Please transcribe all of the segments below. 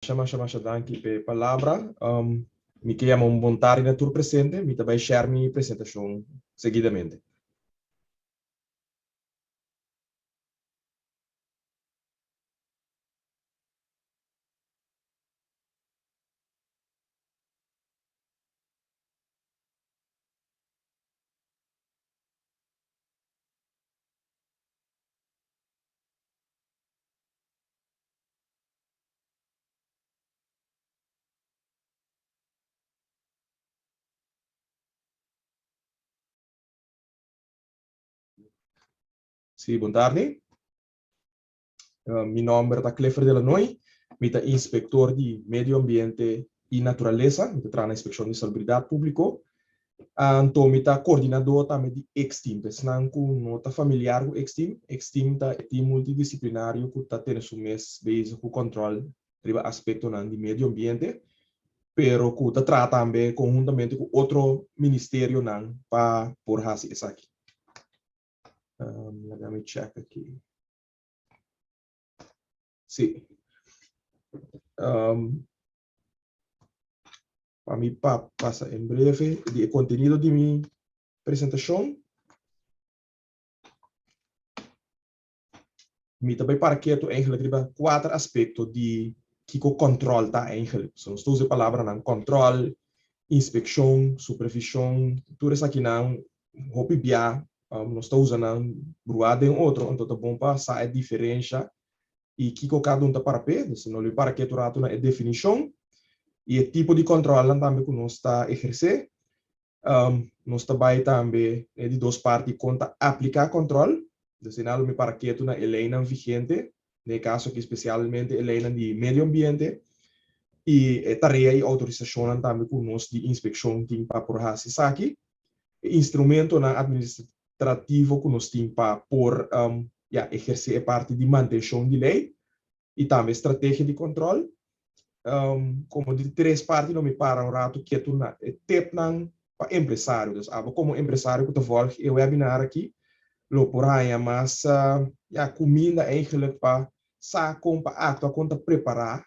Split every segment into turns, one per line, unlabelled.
Masha masha masha danki p'e palabra. Mi ke yama un bon tardi na tur presente. Mi ta bai share mi presentashon seguidamente. Sí, bon tardi. Mi nomber ta Clifford de Lanoy. Mi ta inspector di medio ambiente y naturalesa. Mi ta traha na Inspeccion di Salubridad Publico. Anto mi ta coordinador tambe di X-Team. Pa esnan cu no ta familiar cu X-Team, X-Team ta e team multidisciplinario cu ta tene su mes bezig cu control riba aspectonan di medio ambiente, pero cu ta traha tambe conhuntamente cu otro ministerionan pa por haci esaki. Laga mi check aki. Sí. Pa mi pa pasa en breve di e contenido di mi presentacion. Mi ta bay para keto eigenlijk riba cuater aspecto di kico control ta eigenlijk. So nos ta usa e palabranan control, inspeccion, supervision, tur esakinan hopi bia nos ta usa nan brua den otro, anto ta bon pa sa e diferencia i kiko kada un ta para p'e. Dus no lo para ketu ratu na e definishon i e tipo di kòntròlnan tambe ku nos ta ehersé. Nos ta bai tambe e di dos parti kon ta apliká kòntròl. Dus einan lo mi para ketu na e leinan vigente, den e kaso aki spesialmente e leinan di medio ambiente i e tarea i outorisashonnan tambe ku nos di inspekshon tin pa por hasi esaki. E instrumentonan administrativo ku nos tin pa por ya ehersé e parti di mantenshon di lei i tambe strategia di kòntròl. Komo di tres parti lo mi para un ratu ketu na e tepnan pa empresario. Dus abo komo empresario ku ta vòlg e webinar aki lo por haña mas ya kuminda eigenlijk pa sa kon pa aktua, kon ta prepará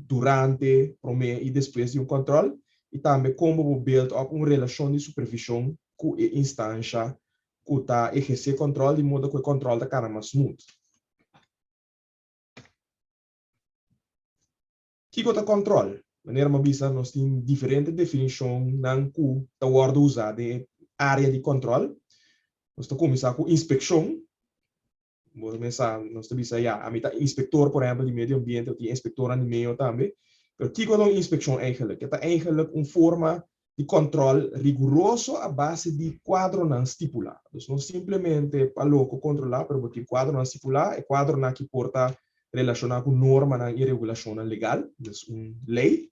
durante, promé i despues di un kòntròl i tambe kon bo por build up un relashon di supervishon ku e instansha ku ta ehersé kòntròl di moda ku e kòntròl ta kana mas smooth. Kiko ta kòntròl? Manera mi a bisa nos tin diferente definishonnan ku ta wòrdu usá den e área di kòntròl. Nos ta kuminsá ku inspekshon. Bo ta pensa, nos ta bisa, ya, ami ta inspector, por ehempel, di medio ambiente, o tin inspectornan di medio tambe. Pero kiko ta un inspeccion eigenlijk? E ta eigenlijk un forma di control riguroso a base di cuadronan stipula. Dus no simplemente pa loco controla, pero bo tin cuadronan stipula. E cuadronan aki por ta relaciona cu normanan y regulacionnan legal, dus un ley.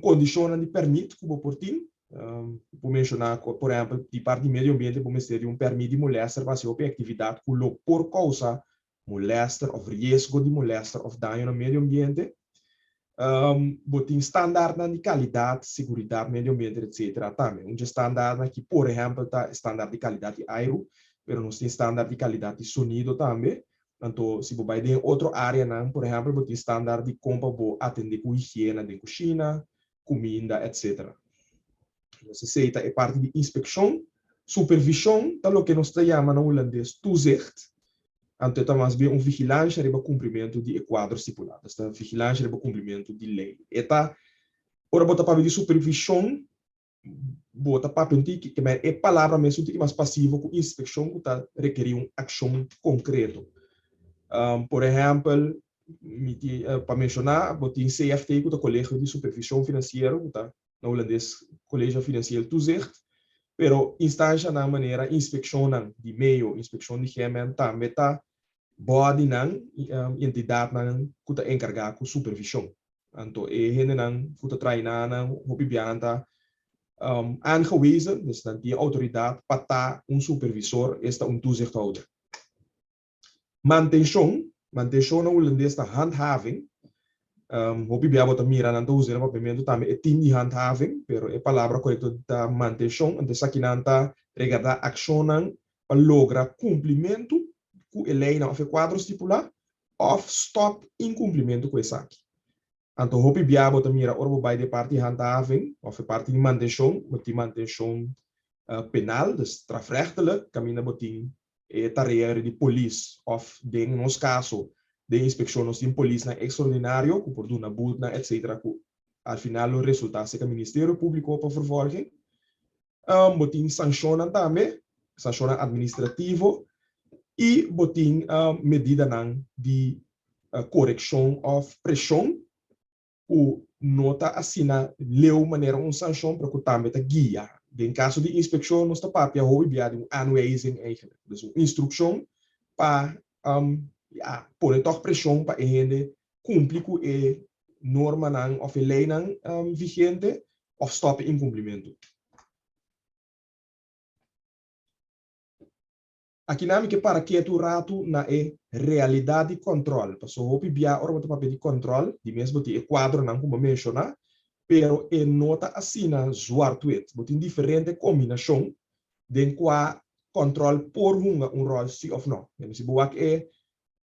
Kondishonnan di pèrmit ku bo por tin. Bo por menshoná ku, por ehèmpel, di parti di medio ambiente bo mester di un pèrmit di molèster pa hasi hopi aktividat ku lo por kousa molèster òf riesgo di molèster òf daño na medio ambiente. Bo tin standaardnan di kalidat, seguridat, medio ambiente, etcetera tambe. Un dje standaardnan aki, por ehèmpel, ta e standaard di kalidat di airu, pero nos tin standaard di kalidat di sonido tambe. Anto si bo bai den otro areanan, por ehèmpel bo tin standaard di kon pa bo atendé ku higiena den kushina, kuminda, etc. Nos esei ta e parti di inspekshon. Supervishon ta loke nos ta yama na hulandes toezicht. Anto e ta mas bien un vigilansha riba kumplimentu di e kuadro stipulá. Dus ta vigilansha riba kumplimentu di lei. E ta, ora bo ta papia di supervishon, bo ta papia un tiki, ke e palabra mes un tiki mas pasivo ku inspekshon ku ta rekerí un akshon konkreto. Por ehèmpel, mi tin pa menshoná, bo tin CFT ku ta Kolegio di Supervishon Finansiero, ku ta na hulandes College Financieel Toezicht, pero instanshanan manera inspekshonnan di meo, inspekshon di GMN tambe ta bodynan, entidatnan ku ta enkargá ku supervishon. Anto e hendenan ku ta traina nan hopi biaha nan ta aangewezen, dus nan tin outoridat pa ta un supervisor, esta un toezichthouder. Mantenshon, mantenshon na hulandes ta handhaving. Hopi biaha bo ta mira nan ta usa na papiamentu tambe e team di handhaving, pero e palabra korekto ta mantenshon. Anto esakinan ta regardá akshonnan pa logra kumplimentu ku e leinan òf e kuadro stipulá òf stòp inkumplimentu ku esaki. Anto hopi bia bo ta mira ora bo bai den parti handhaving of e parti di mantenshon, bo tin mantenshon penal, dus strafrechtelijk, kaminda bo tin e tarea di polis of den nos kaso den inspekshon nos tin polisnan ekstraordinario ku por duna butnan etcetera ku al final lo resulta serka Ministerio Públiko pa vervolging. Bo tin sanshonnan tambe, sanshonnan administrativo i bo tin medidanan di korekshon òf preshon ku no ta asina leu manera un sanshon pero ku tambe ta guia. Den kaso di inspekshon nos ta papia hopi bia di un aanwijzing eigenlijk, dus un instrukshon pa ya pone tòg preshon pa e hende kumpli ku e normanan òf e leinan vigente òf stòp e inkumplimentu. Akinan mi ke para ketu un ratu na e realidat di kòntròl, pasobra hopi bia ora bo ta papia di kòntròl, di mes bo tin e kuadronan ku bo menshoná, pero e no ta asina zwart-wit. Bo tin diferente kombinashon den kua kòntròl por hunga un ròl si òf nò. Si bo wak e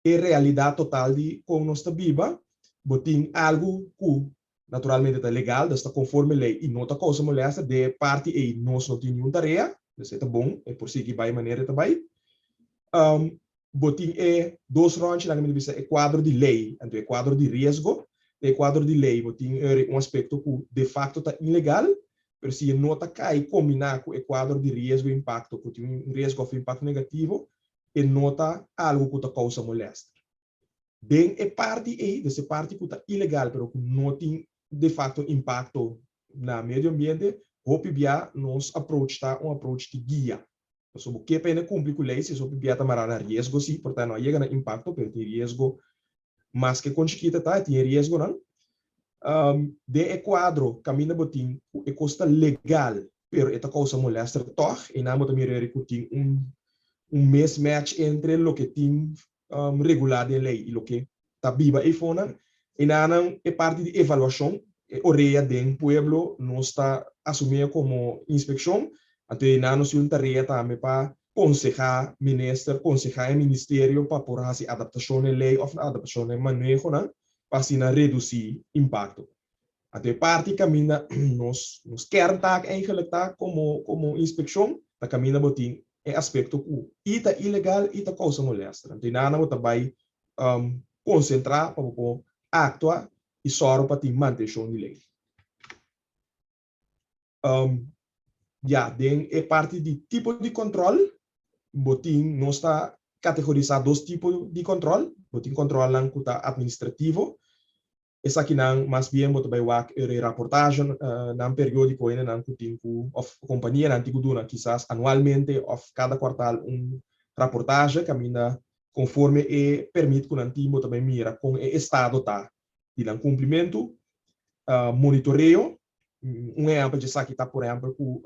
e realidat total di kon nos ta biba, bo tin algu ku naturalmente ta legal, dus ta konforme lei i no ta kousa molèster, den e parti ei nos no tin niun tarea, dus e ta bon, e por sigui bai manera e ta bai. Bo tin e dos ròntjinan ku mi ta bisa e kuadro di lei anto e kuadro di riesgo. Den e kuadro di lei bo tin un aspekto ku de fakto ta ilegal, pero si e no ta kai kombiná ku e kuadro di riesgo impakto ku tin un riesgo òf impakto negativo, e no ta algu ku ta kousa molèster. Den e parti ei, dus e parti ku ta ilegal pero ku no tin de facto impakto na medio ambiente, hopi bia nos approach ta un approach di guia. Pasobra bo ke pa hende kumpli ku lei, si es hopi bia ta mará na riesgo si, por ta no a yega na impakto pero tin riesgo maske kon chikito ta, e tin e riesgonan. Den e kuadro kaminda bo tin ku e kos ta legal pero e ta kousa molèster tòg, einan bo ta mira ku tin un mismatch entre loke tin regulá den lei i loke ta biba eifonan. Enanan e parti di evaluashon, e orea den pueblo nos ta asumié komo inspekshon, anto einan nos tin un tarea tambe pa konsehá minister, konsehá e ministerio pa por hasi adaptashon den lei òf adaptashon den manehonan pa asina redusí impakto. Anto e parti kaminda nos nos kerntaak eigenlijk ta komo komo inspekshon ta kaminda bo tin e aspekto ku i ta ilegal i ta kousa molèster. Anto inana bo ta bai konsentrá pa bo por aktua i sòru pa tin mantenshon di lei. Ya, den e parti di tipo di kòntròl bo tin nos ta kategorisá dos tipo di kòntròl. Bo tin kòntròlnan ku ta atministrativo. Esakinan mas bien bo ta bai wak e raportaje nan periodiko hendenan ku tin ku òf kompanianan tin ku duna kisas anualmente òf kada kuartal un raportaje kaminda konforme e permit ku nan tin bo ta bai mira kon e estado ta di nan kumplimentu. Monitoreo, un ehèmpel di esaki ta por ehèmpel ku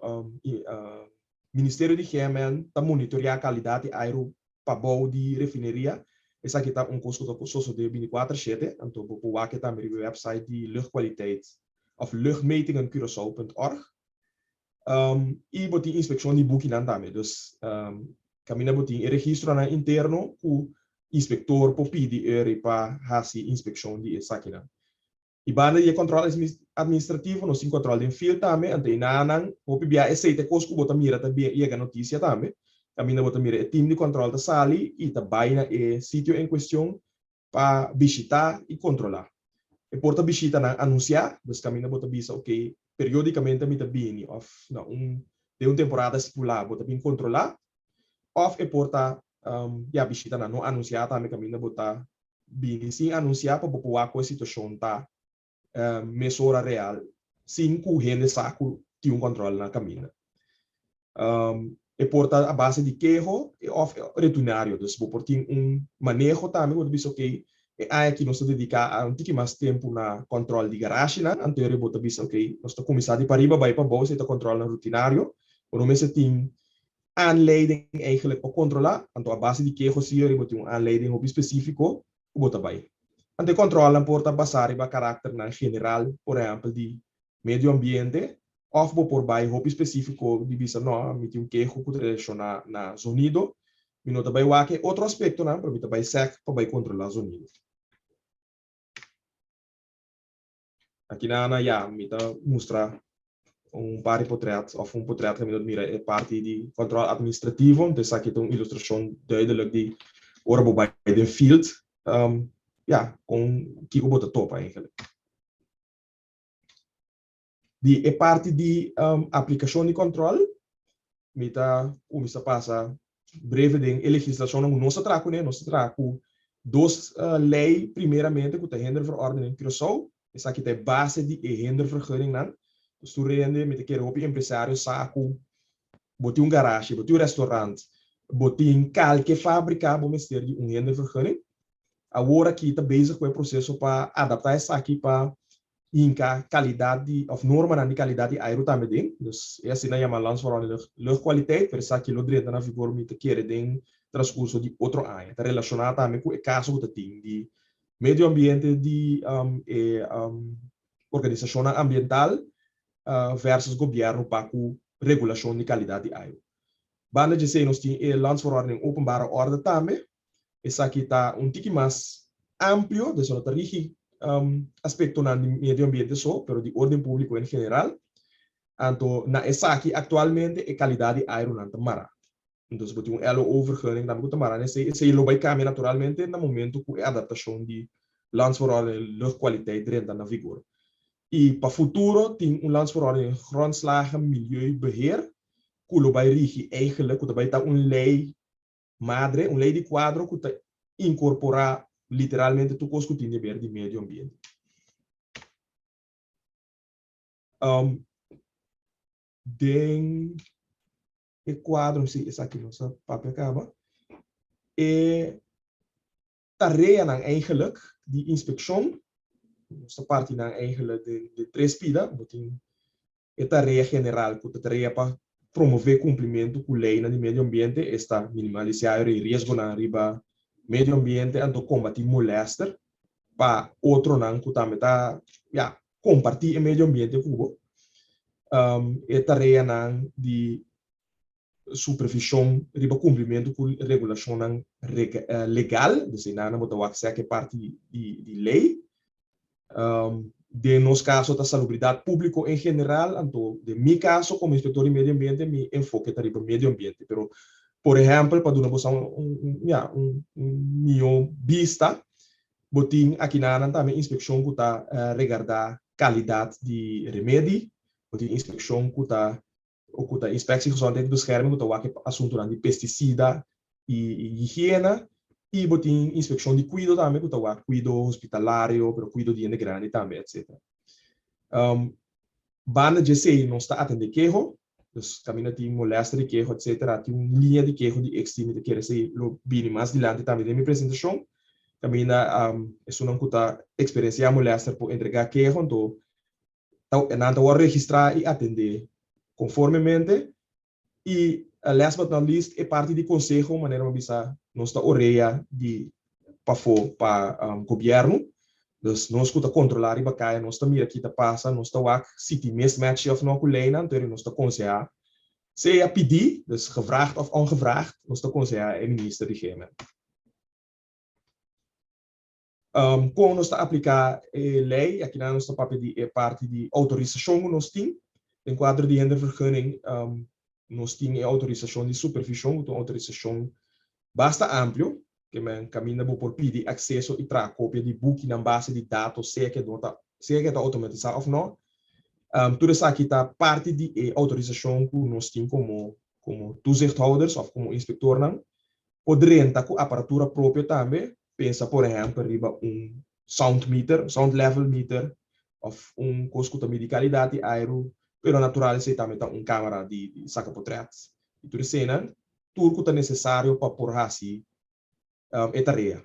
Ministerio di GMN ta monitoreá kalidat di airu pabou di refineria. Esaki ta un kos ku ta sosodé bintikuater shete, anto bo por wak e tambe riba e wèpsait di luchtkwaliteit òf luchtmetingencuraçao punt org. I bo tin inspekshon di bukinan tambe, dus kaminda bo tin e registronan interno ku inspektor por pidi eri pa hasi inspekshon di esakinan. I banda di e kòntròl atministrativo nos tin kòntròl den field tambe, anto e nanan hopi bia esei ta e kos ku bo ta mira ta yega notisia tambe, kaminda bo ta mira e tim di kòntròl ta sali i ta bai na e sitio en kuestion pa bishitá i kontrolá. E por ta bishitanan anunsiá, dus kaminda bo ta bisa oke periódikamente mi ta bini òf na un den un temporada stipulá bo ta bin kontrolá, òf e por ta ya bishitanan no anunsiá tambe kaminda bo ta bini sin anunsiá pa bo por wak ku e situashon ta mesora real sin ku hende sa ku tin un kòntròl na kaminda. E por ta a base di keho òf rutinario, dus bo por tin un maneho tambe ku bo ta bisa okey e aña aki nos ta dediká a un tiki mas tempu na kòntròl di garashinan, anto bo ta bisa okey nos ta kuminsá di pariba bai pabou esei ta kòntròlnan rutinario, bo no mester tin aanleiding eigenlijk pa kontrolá, anto a base di keho si bo tin un aanleiding hopi spesífiko ku bo ta bai. Anto e kòntròlnan por ta basá riba karakternan general, por ehèmpel di medio ambiente, òf bo por bai hopi spesífiko di bisa nò, mi tin un keho ku ta relashoná na zonido, mi no ta bai wak e otro aspektonan, pero mi ta bai sèk pa bai kontrolá zonido. Aki na ya mi ta mustra un par di potret of un potret kaminda bo ta mira e parti di kòntròl atministrativo. Entonces esaki ta un ilustrashon duidelijk di ora bo bai den field, ya, kon kiko bo ta topa eigenlijk. Di e parti di aplikashon di kòntròl, mi ta kuminsá pasa breve den e legislashonnan ku nos a traha kuné. Nos a traha ku dos lei primeramente ku ta Hinderverordening Curaçao. Esaki ta e base di e hindervergunningnan. Dus tur hende, mi ta kere hopi empresario sa ku bo tin un garashi, bo tin un restaurant, bo tin kalke fábrika bo mester di un hindervergunning. Awor aki ta bezig ku e proseso pa adaptá esaki pa hinka kalidat di òf normanan di kalidat di airu tambe den. Dus e asina yama Landsverordening Luchtkwaliteit, pero esaki lo drenta na vigor mi ta kere den transkurso di otro aña. Ta relashoná tambe ku e kaso ku ta tin di medio ambiente di e organisashonnan ambiental versus gobièrnu pa ku regulashon di kalidat di airu. Banda di esei nos tin e Landsverordening Openbare Orde tambe. Esaki ta un tiki mas amplio, dus no ta rigi aspektonan di medio ambiente so, pero di orden públiko en general. Anto na esaki aktualmente e kalidat di airunan ta mará. Entonces bo tin un LOO-vergunning tambe ku ta mará na esei. Esei lo bai kambia naturalmente na momento ku e adaptashon di Landsverordening Luchtkwaliteit drenta na vigor. I pa futuro tin un Landsverordening Grondslagen Milieubeheer ku lo bai rigi eigenlijk, ku ta bai ta un lei madre, un lei di kuadro ku ta inkorporá literalmente tur kos ku tin di ber di medio ambiente. Den e kuadro, si esaki nos a papia kaba, e tareanan eigenlijk di inspekshon, nos ta parti nan eigenlijk den tres pida, bo tin e tarea general ku ta tarea pa promové kumplimentu ku leinan di medio ambiente, esta minimalisiá e riesgonan riba medio ambiente anto kombatí molèster pa otronan ku tambe ta, ya, kompartí e medio ambiente ku bo. E tareanan di supervishon riba kumplimentu ku regulashonnan legal, dus einan bo ta wak sèk e parti di lei. Den nos kaso ta salubridat públiko en general, anto den mi kaso komo inspektor di medio ambiente mi enfoke ta riba medio ambiente. Pero por ehèmpel pa duna boso un ya un mihó bista, bo tin akinanan tambe inspekshon ku ta regardá kalidat di remedi, bo tin inspekshon ku ta o ku ta Inspectie Gezondheidsbescherming ku ta wak e asuntunan di pestisida i higiena i bo tin Inspekshon di Kuido tambe ku ta wak kuido hospitalario pero kuido di hende grandi tambe etcetera. Banda di esei nos ta atende keho, dus kaminda tin molèster di keho etcetera tin un liña di keho di exti mi ta kere esei lo bini mas dilanti tambe den mi presentashon kaminda esunnan ku ta eksperensiá molèster por entregá keho anto Nan ta wòrdu registrá i atendé konformemente. I last but not least, e parti di konseho, manera mi a bisa, nos ta orea di pafó pa gobièrnu. Dus nos ku ta kontrolá riba kaya, nos ta mira ki ta pasa, nos ta wak si tin mismatch òf no ku leinan, anto nos ta konsehá, sea pidí, dus gevraagd òf ongevraagd, nos ta konsehá e minister di GMN. Kon nos ta apliká e lei? Akinan nos ta papia di e parti di outorisashon ku nos tin. Den kuadro di hindervergunning nos tin e outorisashon di supervishon ku ta un outorisashon basta amplio, ke men kaminda bo por pidi akseso i traha kopia di bukinan base di dato sea ke no ta sea ke ta outomatisá òf no. Tur esaki ta parti di e outorisashon ku nos tin komo komo toezichthouders òf komo inspektornan. Por drenta ku aparatura propio tambe. Pensa por ehèmpel riba un sound meter, sound level meter, òf un kos ku ta midi kalidat di airu, pero natural esei tambe ta un kamera di saka potrèt. I tur eseinan, tur ku ta nesesario pa por hasi e tarea.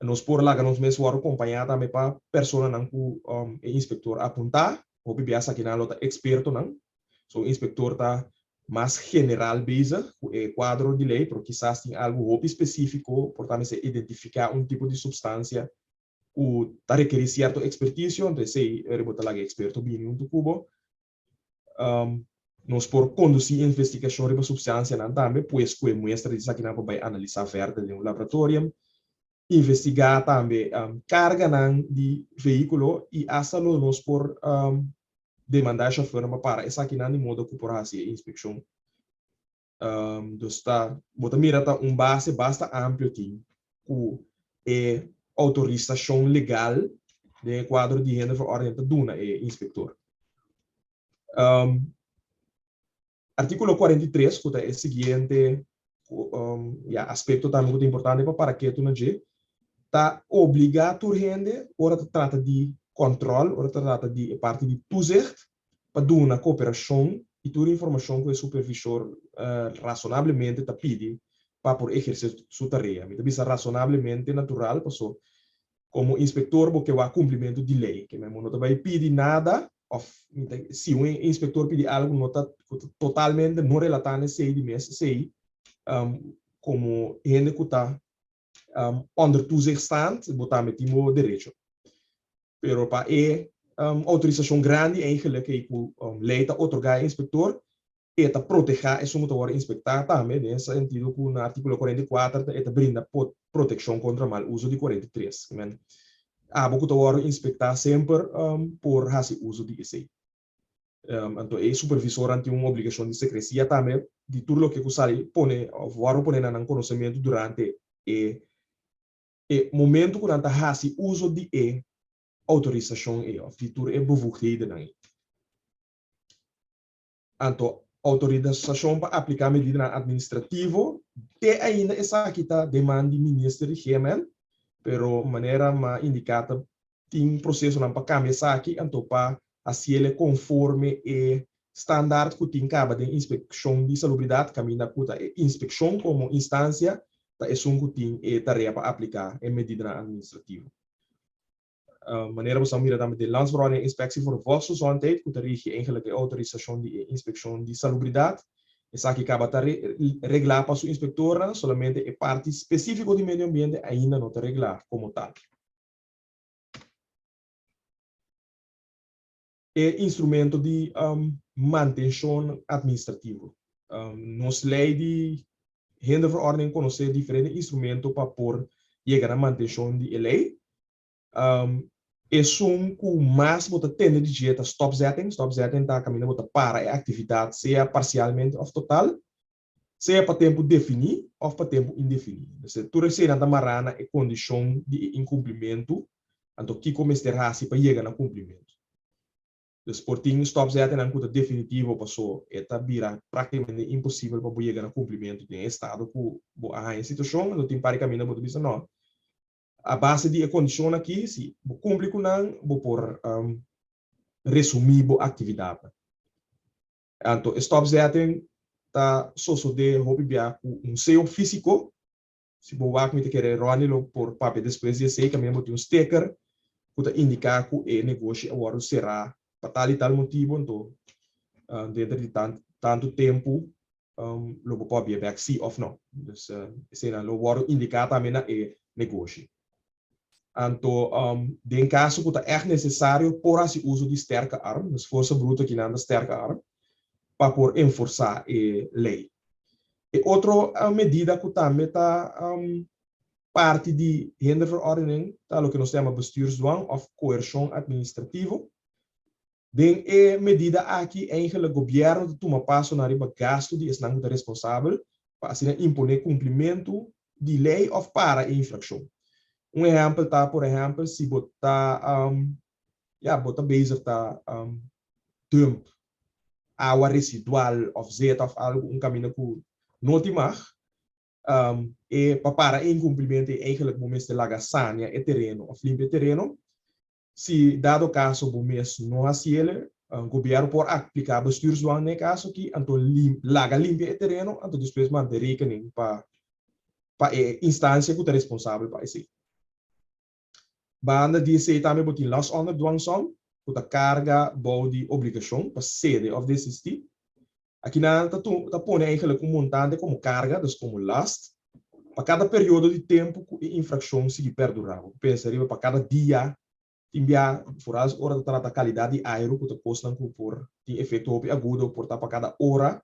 Nos por laga nos mes wòrdu kompañá tambe pa personanan ku e inspektor apuntá. Hopi biaha esakinan lo ta ekspertonan. So un inspektor ta mas general bezig ku e kuadro di lei, pero kisas tin algu hopi spesífiko, por ta mester identifiká un tipo di supstansia ku ta rekerí sierto ekspertisio, anto esei ora bo ta laga e eksperto bini huntu ku bo. Nos por kondusí investigashon riba supstansianan tambe, pues ku e muestra di esakinan por bai analisá verder den un laboratorium. investigá tambe karganan di vehíkulo i asta lo nos por demandá e shofèrnan pa para esakinan di modo ku por hasi e inspekshon. Dus ta bo ta mira ta un base basta amplio tin ku e outorisashon legal den e kuadro di hinderverordening ta duna e inspektor. Artíkulo 43, ku ta e siguiente ya aspekto tambe ku ta importante pa para ketu na dje, ta obligá tur hende ora ta trata di kòntròl, ora ta trata di e parti di toezicht, pa duna koperashon i tur informashon ku e supervisor rasonablemente ta pidi pa por ehersé su tarea. Mi ta bisa rasonablemente natural paso Komo inspektor bo ke wak kumplimentu di lei. Ke men bo no ta bai pidi nada òf si un inspektor pidi algu no ta ku ta totalmente no relatá na esei di mes esei komo hende ku ta onder toezicht staand bo tambe tin bo derecho. Pero pa e outorisashon grandi eigenlik ei ku lei ta otorgá e inspektor E ta protehá esun ku ta wòrdu inspektá tambe, den e sentido ku na artíkulo 44 ta e ta brinda protekshon kontra mal uso di 43. Ke men, abo ku ta wòrdu inspektá semper por hasi uso di esei. Anto e supervisornan tin un obligashon di sekresia tambe di tur loke ku sali pone òf wòrdu pone na nan konosementu durante e e momentu ku nan ta hasi uso di e outorisashon ei òf di tur e bevoegdhedennan ei. Anto outorisashon pa apliká medidanan atministrativo, te ainda esaki ta den man di Minister di GMN, pero manera m'a indiká ta tin prosesonan pa kambia esaki, anto pa hasiele konforme e standaard ku tin kaba den Inspekshon di Salubridat, kaminda ku ta e inspekshon komo instansia ta esun ku tin e tarea pa apliká e medidanan atministrativo. Manera bo sa mira tambe den Landsverordening Inspectie voor Volksgezondheid ku ta rigi eigenlijk e outorisashon di e inspekshon di salubridat. Esaki kaba ta reglá pa su inspektornan, solamente e parti spesífiko di medio ambiente ainda no ta reglá komo tal. E instrumento di mantenshon administrativo. Nos lei di hinderverordening konosé diferente instrumento pa por yega na mantenshon di e lei. Esun ku mas bo ta tende di dje ta stopzetting. Stopzetting ta kaminda bo ta para e aktividat sea parsialmente òf total, sea pa tempu definí òf pa tempu indefiní. Entonces tur eseinan ta mará na e kondishon di e inkumplimentu, anto kiko mester hasi pa yega na kumplimentu. Dus por tin stopzettingnan ku ta definitivo paso e ta bira praktikamente imposibel pa bo yega na kumplimentu den e estado ku bo a haña e situashon, anto tin par di kaminda bo ta bisa nò, A base di e kondishon aki, si bo kumpli ku nan, bo por resumí bo aktividatnan. Anto e stopzetting ta sosodé hopi bia ku un seo físiko. Si bo wak mi ta kere Ronnie lo por papia despues di esei, kaminda bo tin un sticker ku ta indiká ku e negoshi a wòrdu será pa tal i tal motibu, anto denter di tantu tempu lo bo por bia bek si of no. Dus eseinan lo wòrdu indiká tambe na e negoshi. Anto den kaso ku ta ègt nesesario por hasi uso di sterke arm, dus forsa bruto kinan ta sterke arm, pa por enforsá e lei. E otro medida ku tambe ta parti di hinderverordening ta loke nos ta yama bestuursdwang òf koershon administrativo. Den e medida aki eigenlijk gobièrnu ta tuma pasonan riba gastu di esnan ku ta responsabel pa asina imponé kumplimentu di lei òf para e infrakshon. Un ehèmpel ta por ehèmpel si bo ta ya bo ta bezig ta dump awa residual òf zeta òf algu un kaminda ku no tin mag e pa para e inkumplimentu ei eigenlijk bo mester laga sania e tereno òf limpia e tereno. Si dado kaso bo mes no hasiele, gobièrnu por apliká bestuursdwang na e kaso aki, anto laga limpia e tereno, anto despues manda rekening pa pa e instansia ku ta responsabel pa esei. Banda di esei tambe bo tin last onder dwangsom, ku ta karga bou di obligashon pa sede òf desistí. Akinan ta ta pone eigenlijk un montante komo karga, dus komo last, pa kada periodo di tempu ku e infrakshon sigui perdurá. Bo por pensa riba pa kada dia, tin bia, foral ora ta trata kalidat di airu ku ta kosnan ku por tin efekto hopi agudo, por ta pa kada ora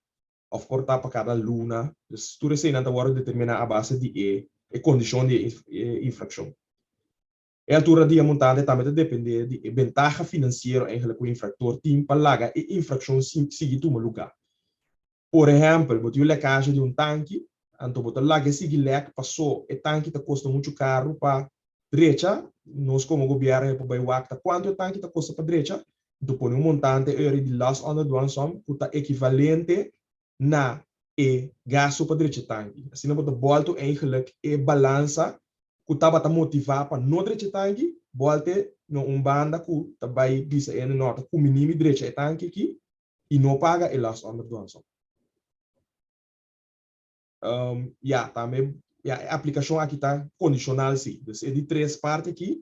òf por ta pa kada luna. Dus tur eseinan ta wòrdu determiná a base di e. e kondishon di e infrakshon. E altura di e montante tambe ta dependé di e bentaha finansiero eigenlijk ku e infraktor tin pa laga e infrakshon sigui tuma lugá. Por ehèmpel, bo tin un lèkashe di un tanki, anto bo ta laga e sigui lèk pasó e tanki ta kosta muchu karu pa drecha, nos komo gobièrnu e por bai wak ta kuantu e tanki ta kosta pa drecha, anto pone un montante eri di last onder dwangsom ku ta ekivalente na e gastu pa drecha e tanki. Asina bo ta bòltu eigenlijk e balansa ku tabata motivá pa no drecha e tanki, bòlt'e na un banda ku ta bai bisa e hende no ta kuminí mi drecha e tanki aki i no paga e last onder dwangsom. Ya, tambe ya e aplikashon aki ta kondishonal si. Dus e di tres parti aki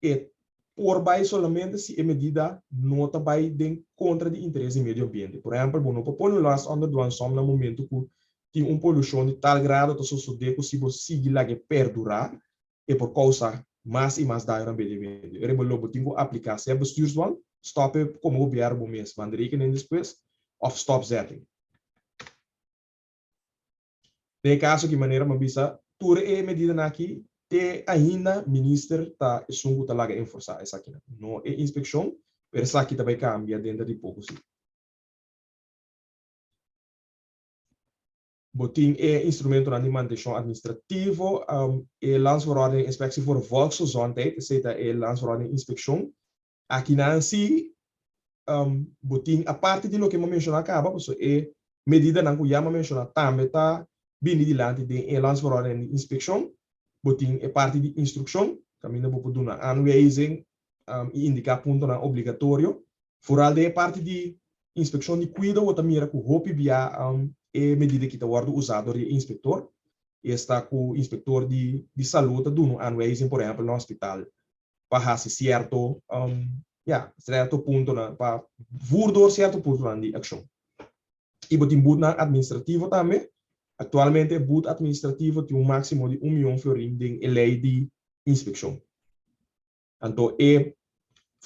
e por bai solamente si e medida no ta bai den kontra di interes di medio ambiente. Por ehèmpel, bo no por pone un last onder dwangsom na momentu ku tin un polushon di tal grado ta sosodé ku si bo sigui lag'é perdurá e por kousa mas i mas daño na medio ambiente. Ora bo lo bo tin ku apliká sea bestuursdwang, stòp e komo gobièrnu bo mes, maanrekening despues, òf stopzetting. Den e kaso aki manera mi a bisa tur e medidanan aki te ainda minister ta esun ku ta laga enforsá esakinan, no e inspekshon, pero esaki ta bai kambia denter di poko si. Bo tin e instrumentonan di mantenshon administrativo, e Landsverordening Inspectie voor Volksgezondheid, esei ta e Landsverordening Inspekshon. Akinan si bo tin aparte di loke mi a menshoná kaba, pasobra e medidanan ku ya mi a menshoná tambe ta bini dilanti den e Landsverordening di Inspekshon. Bo tin e parti di instrukshon, kaminda bo por duna aanwijzing i indiká puntonan obligatorio. Foral den e parti di inspekshon di kuido bo ta mira ku hopi bia e medida aki ta wòrdu usá dor di e inspektor. Esta ku inspektor di di salú ta duna un aanwijzing por ehèmpel na hospital pa hasi sierto ya sierto puntonan pa vur dor sierto puntonan di akshon. I bo tin butnan administrativo tambe. Aktualmente e but administrativo tin un máksimo di un mion florin den e lei di inspekshon. Anto e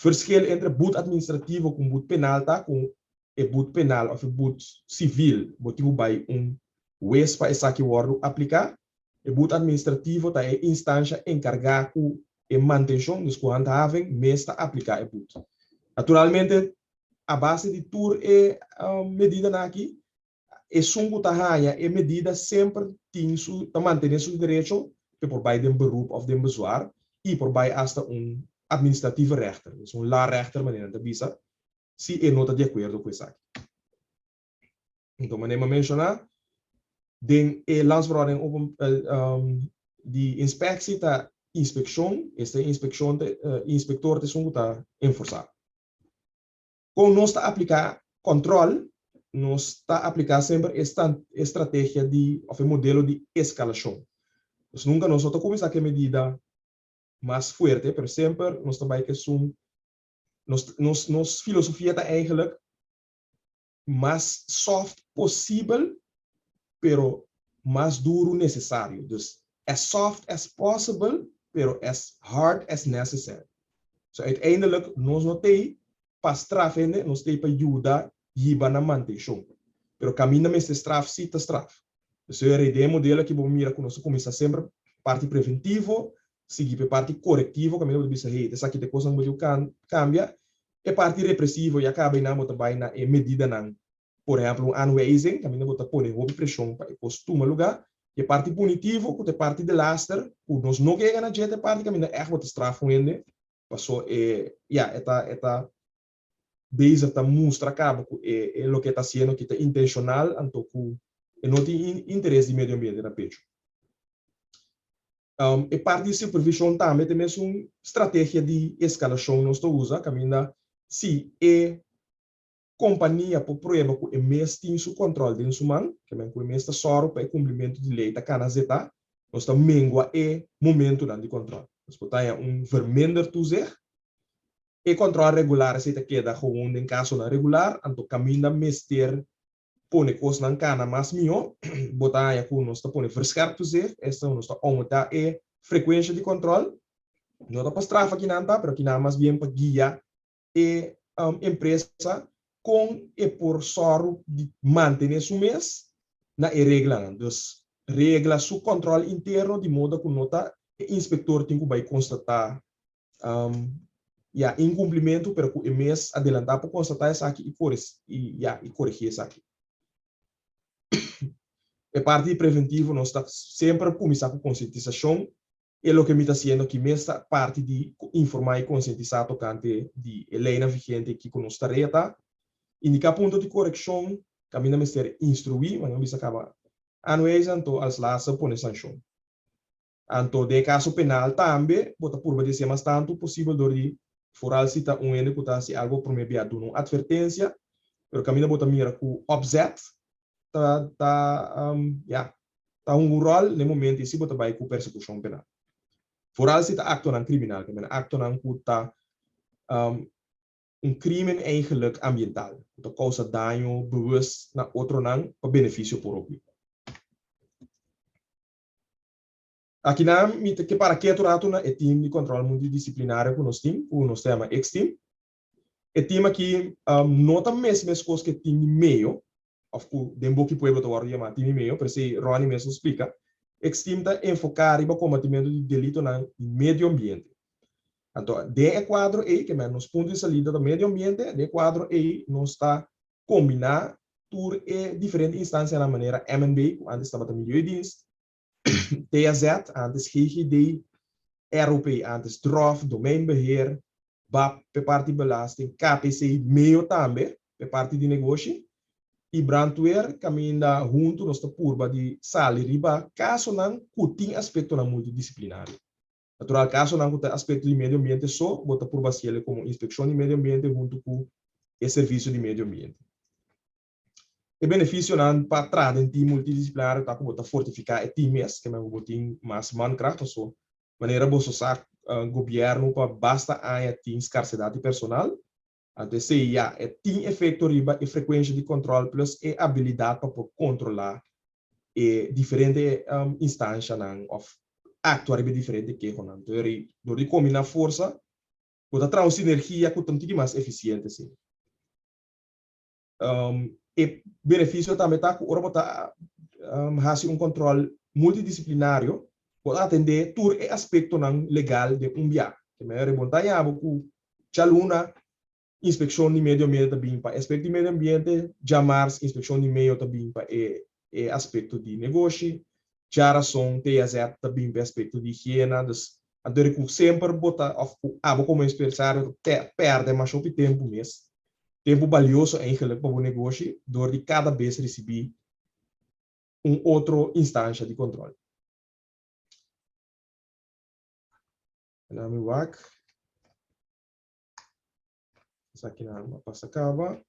verschil entre but administrativo ku un but penal ta ku e but penal òf e but sivil bo tin ku bai un wes pa esaki wòrdu apliká. E but administrativo ta e instansha enkargá ku e mantenshon, dus ku handhaving, mes ta apliká e but. Naturalmente a base di tur e medidanan aki Esun ku ta haña e medida semper tin su ta mantené su derecho p'e por bai den beroep òf den bezwaar i por bai asta un administratieve rechter, dus un la-rechter manera nan ta bisa, si e no ta di akuerdo ku esaki. Enton manera mi a menshoná, den e Landsverordening open di inspectie ta inspekshon, esta e inspekshon ta inspektor ta esun ku ta enforsá. Kon nos ta apliká kòntròl? Nos ta apliká semper e e strategia di òf e modelo di eskalashon. Dus nunka nos no ta kuminsá ku e medida mas fuerte, pero semper nos ta bai ku esun, nos nos nos filosofia ta eigenlijk mas soft posibel, pero mas duru nesesario. Dus as soft as possible, pero as hard as necessary. So uiteindelijk nos no t'ei pa straf hende, nos t'ei pa yuda hiba na mantenshon. Pero kaminda mester straf si ta straf. Dus e rei den e modelo aki bo mira ku nos ta kuminsá semper parti preventivo, sigui pa e parti korektivo kaminda bo ta bisa hey esaki ta e kosnan ku bo tin ku kambia. E parti represivo ya kaba einan bo ta bai na e medidanan, por ehèmpel un aanwijzing kaminda bo ta pone hopi preshon pa e kos tuma lugá. E parti punitivo ku ta e parti delaster ku nos no ke yega na dje ta e parti kaminda ègt bo ta straf un hende paso e ya e ta e ta bezig ta mustra kaba ku e e loke e ta hasiendo aki ta intenshonal anto ku e no tin interes di medio ambiente na pecho. E parti di supervishon tambe ta e mesun strategia di eskalashon nos ta usa kaminda si e kompania por prueba ku e mes tin su kòntròl den su man, ke men ku e mes ta sòru pa e kumplimentu di lei ta kana zetá, nos ta mengua e momentunan di kòntròl. Nos por ta haña un verminder toezicht. E kòntròl regular esei ta keda gewoon den kasonan regular, anto kaminda mester pone kosnan kana mas mihó, bo ta haña ku nos ta pone verscherpt toezicht, esta nos ta oumentá e frekuensha di kòntròl. No ta pa straf akinan ta, pero akinan mas bien pa guia e empresa kon e por sòru di mantené su mes na e reglanan. Dus, regla su kòntròl interno di moda ku no ta e inspektor tin ku bai konstatá ya inkumplimentu pero ku e mes adelantá por konstatá esaki i i ya i koregí esaki. E parti di preventivo nos ta semper kuminsá ku konsientisashon. E loke mi ta hasiendo aki mes ta parti di informá i konsientisá tokante di e leinan vigente i kiko nos tarea ta. Indiká punto di korekshon kaminda mester instruí, manera mi bisa kaba aanwijzen, anto als laatste pone sanshon. Anto den e kaso penal tambe bo ta purba di hasié mas tantu posibel dor di foral si ta un hende ku ta hasi algu promé bia duna un atvertensia, pero kaminda bo ta mira ku opzet ta ta ya ta hunga un ròl na e momento ei si bo ta bai ku persekushon penal. Foral si ta aktonan kriminal, ke mena aktonan ku ta un krimen eigenlik ambiental, ku ta kousa daño bewust na otronan pa benefisio propio. Akinan mi ta ke para ketu ratu na e team di kòntròl multidisiplinario ku nos tin, ku nos ta yama X-team. E team aki no ta mes meskos ku e team di meo, òf ku den boki pueblo ta wòrdu yamá team di meo, pero esei Ronnie mes lo splika. X-team ta enfoká riba kombatimentu di delitonan di medio ambiente. Anto den e kuadro ei, ke men nos punto di salida ta medio ambiente, den e kuadro ei nos ta kombiná tur e diferente instansianan manera MNB, ku antes tabata Milieudienst, TAZ, antes GGD, ROP, antes DROF, Domeinbeheer, bap p'e parti belasting, KPC, meo tambe p'e parti di negoshi, i brandweer kaminda huntu nos ta purba di sali riba kasonan ku tin aspektonan multidisiplinario. Natural kasonan ku ta aspekto di medio ambiente so bo ta purba hasiel komo inspekshon di medio ambiente huntu ku e servisio di medio ambiente. E benefisionan pa traha den team multidisiplinario ta ku bo ta fortifiká e team mes, ke men ku bo tin mas mankracht paso manera boso sa gobièrnu pa basta aña tin skarsedat di personal, anto esei ya e tin efekto riba e frekuensha di kòntròl plus e abilidat pa por kontrolá e diferente instanshanan òf aktua riba e diferente kehonan. Entonces dor di kombiná forsa bo ta traha un sinergia ku ta un tiki mas efisiente si. E benefisio tambe ta ku ora bo ta hasi un kòntròl multidisiplinario, bo ta atendé tur e aspektonan legal den un bia. Ke manera bo no ta haña bo ku djaluna inspekshon di medio ambiente ta bin pa e aspekto di medio ambiente, djamars inspekshon di medio ta bin pa e e aspekto di negoshi, djarason TAZ ta bin pa e aspekto di higiena. Dus anto ku semper bo ta òf ku abo komo empresario ta pèrdè masha hopi tempu mes Tempu balioso eigenlijk pa bo negoshi dor di kada bes risibí un otro instansha di kontrol. Laat mi wak. Esakinan a pasa kaba.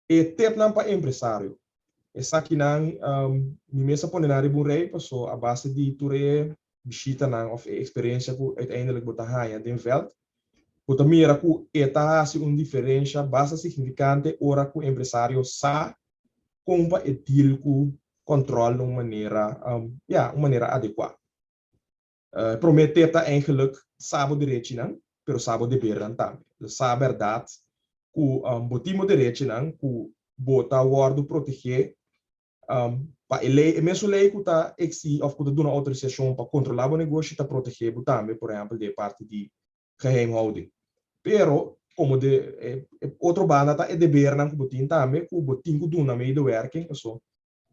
E tepnan pa empresario. Esakinan mi mes a pone nan riba un rei paso a base di tur e bishitanan of e eksperensia ku uiteindelijk bo ta haña den vèlt, bo ta mira ku e ta hasi un diferensha basta signifikante ora ku empresario sa kon pa e deal ku kòntròl na un manera, ya, un manera adekuá. E promé tep ta eigenlijk sa bo derechinan, pero sa bo debernan tambe. Dus sa bèrdat ku bo tin bo derechinan, ku bo ta wòrdu protegé pa e lei, e mesun lei ku ta eksihí òf ku ta duna outorisashon pa kontrolá bo negoshi ta protegé bo tambe, por ehèmpel den e parti di geheimhouding. Pero komo de e otro banda ta e debernan ku bo tin tambe, ku bo tin ku duna medewerking, paso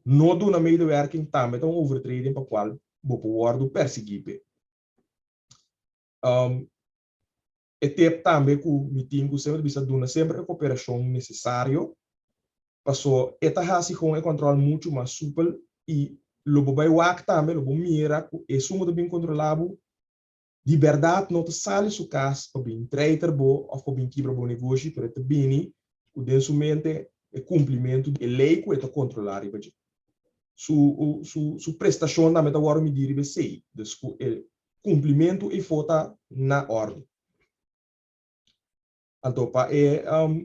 No duna medewerking tambe ta un overtreding pa cual bo por wordo persigui p'e. E tip tambe cu mi tin cu semper bisa duna semper e cooperacion necesario paso e ta haci con e control mucho mas supel y lo bo bay wak tambe lo bo mira cu esun cu ta bin controla bo di berdad no ta sali su cas pa bin treiter bo of pa bin kibra bo negoshi, pero e ta bini cu den su mente e cumplimento di e ley cu e ta controla riba dje. Su su su prestacion tambe ta wordo midi riba esey, dus cu e cumplimento eyfo ta na orde. Anto pa e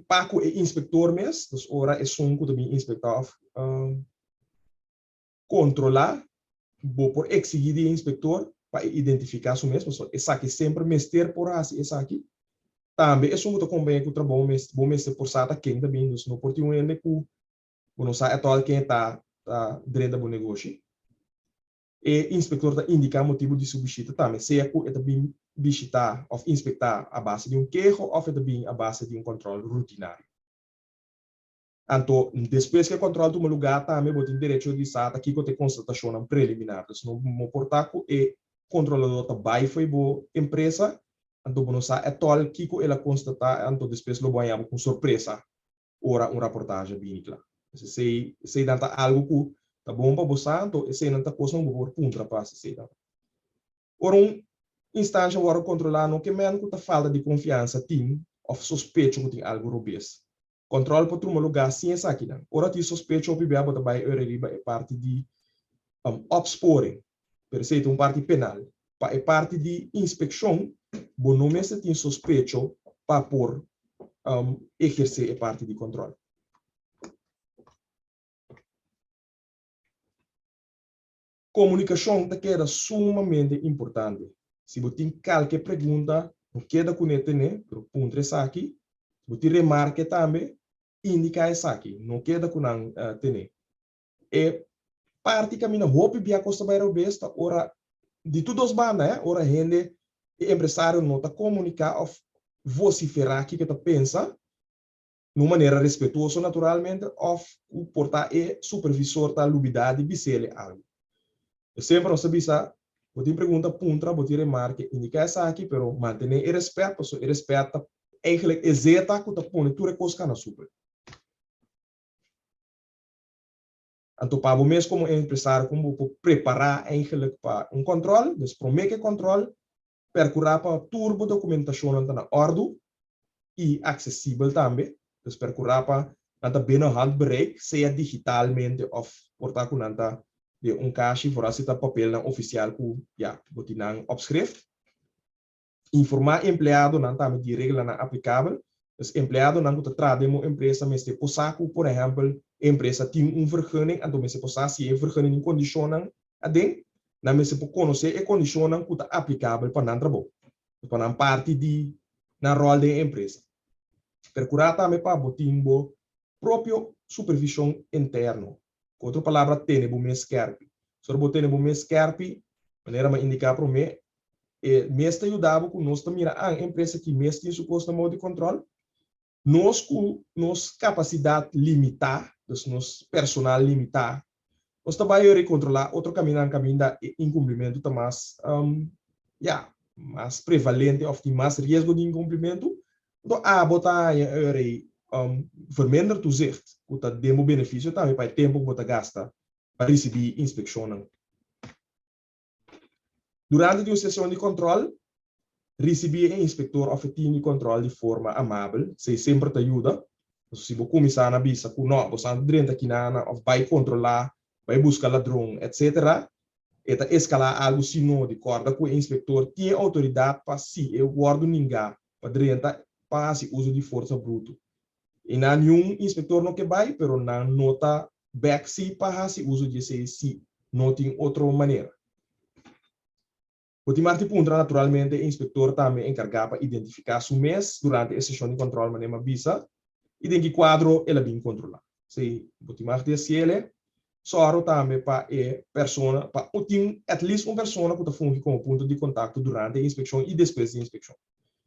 pa cu e inspector mes, dus ora esun cu ta bin inspecta of Kontrolá, Bo por eksigí di e inspektor pa e identifiká su mes, pasobra esaki semper mester por hasi esaki. Tambe esun ku ta kompañ'é ku trabou bo mester por sa ta ken ta bini, dus no por tin un hende ku bo no sa ètòl ken e ta. ta drenta bo negoshi. E inspektor ta indiká motibu di su bishita tambe, sea ku e ta bin bishitá òf inspektá a base di un keho òf e ta bin a base di un kòntròl rutinario. Anto, despues ku e kòntròl tuma lugá tambe bo tin derecho di sa ta kiko ta e konstatashonnan preliminar. Dus no no por ta ku e kontrolador ta bai fo'i bo empresa, anto bo no sa ètòl kiko el a konstatá, anto despues lo bo haña bo ku un sorpresa ora un raportahe a bini kla. Pues esei, eseinan ta algu ku ta bon pa bo sa, anto eseinan ta kosnan ku bo por puntra pa hasi eseinan. Ora un instansha wòrdu kontrolá no ke men ku ta falta di konfiansa tin òf sospecho ku tin algu robes. Kòntròl por truma lugá sin esakinan. Ora tin sospecho hopi bia bo ta bai ora riba e parti di opsporing, pero esei ta un parti penal. Pa e parti di inspekshon bo no mester tin sospecho pa por ehersé e parti di kòntròl. Komunikashon ta keda sumamente importante. Si bo tin kalke pregunta, no keda kuné tené, pero puntra esaki. Si bo tin remarke tambe, indiká esaki, no keda ku nan tené. E parti kaminda hopi bia kos ta bai robes ta ora di tur dos banda, eh, ora hende, e empresario no ta komuniká òf vosiferá kiko e ta pensa, na un manera respetuoso naturalmente, òf ku por ta e supervisor ta lubidá di bis'el algu. Semper nos ta bisa, bo tin pregunta, puntra, bo tin remarke, indiká esaki, pero mantené e rèspèt, pasobra e rèspèt ta eigenlijk e zeta ku ta pone tur e kos kana super. Anto pa bo mes komo empresario kon bo por prepará eigenlijk pa un kòntròl, dus promé ku e kòntròl, perkurá pa tur bo dokumentashonnan ta na òrdu i aksesibel tambe. Dus perkurá pa nan ta binnen handbereik, sea digitalmente òf por ta ku nan ta den un kashi, foral si ta papelnan ofisial ku ya bo tin nan op schrift. Informá empleadonan tambe di reglanan aplikabel. Dus empleadonan ku ta traha den bo empresa mester por sa ku, por ehèmpel, e empresa tin un vergunning, anto mester por sa si e vergunning tin kondishonnan aden. Nan mester por konosé e kondishonnan ku ta aplikabel pa nan trabou, pa nan parti di nan ròl den e empresa. Perkurá tambe pa bo tin bo propio supervishon interno. Ku otro palabra, tene bo mes skèrpi. Sor bo tene bo mes skèrpi, manera mi a indiká promé, e mes ta yuda bo ku nos ta mira, ah, e empresa aki mes tin su kos na mou di kòntròl. Nos ku nos kapasidat limitá, dus nos personal limitá, nos ta bai yori kontrolá otro kamindanan kaminda e inkumplimentu ta mas, ya, mas prevalente òf tin mas riesgo di inkumplimentu. Anto abo ta haña yori verminder toezicht ku ta den bo benefisio tambe pa e tempu ku bo ta gasta pa risibí inspekshonnan. Durante di un sesion di control, ricibi e inspector of e team di control di forma amabel, esey semper ta yuda. Pasobra si bo cuminsa na bisa cu no, bo sa drenta kinana of bay controla, bay busca ladron, etc. E ta escala algo sino di corda cu e inspector tin e autoridad pa si e wordo ninga pa drenta pa haci uzo di forsa bruto. Y nan niun inspector no ke bay, pero nan no ta bek si pa hasi uso di esei si no tin otro manera. Bo tin mag di puntra naturalmente e inspektor tambe enkargá pa identifiká su mes durante e seshon di kòntròl manera mi a bisa i den ki kuadro el a bin kontrolá. Esei bo tin mag di hasiel. Sòru tambe pa e persona pa tin at least un persona ku ta fungi komo punto di kontakto durante e inspekshon i despues di inspekshon.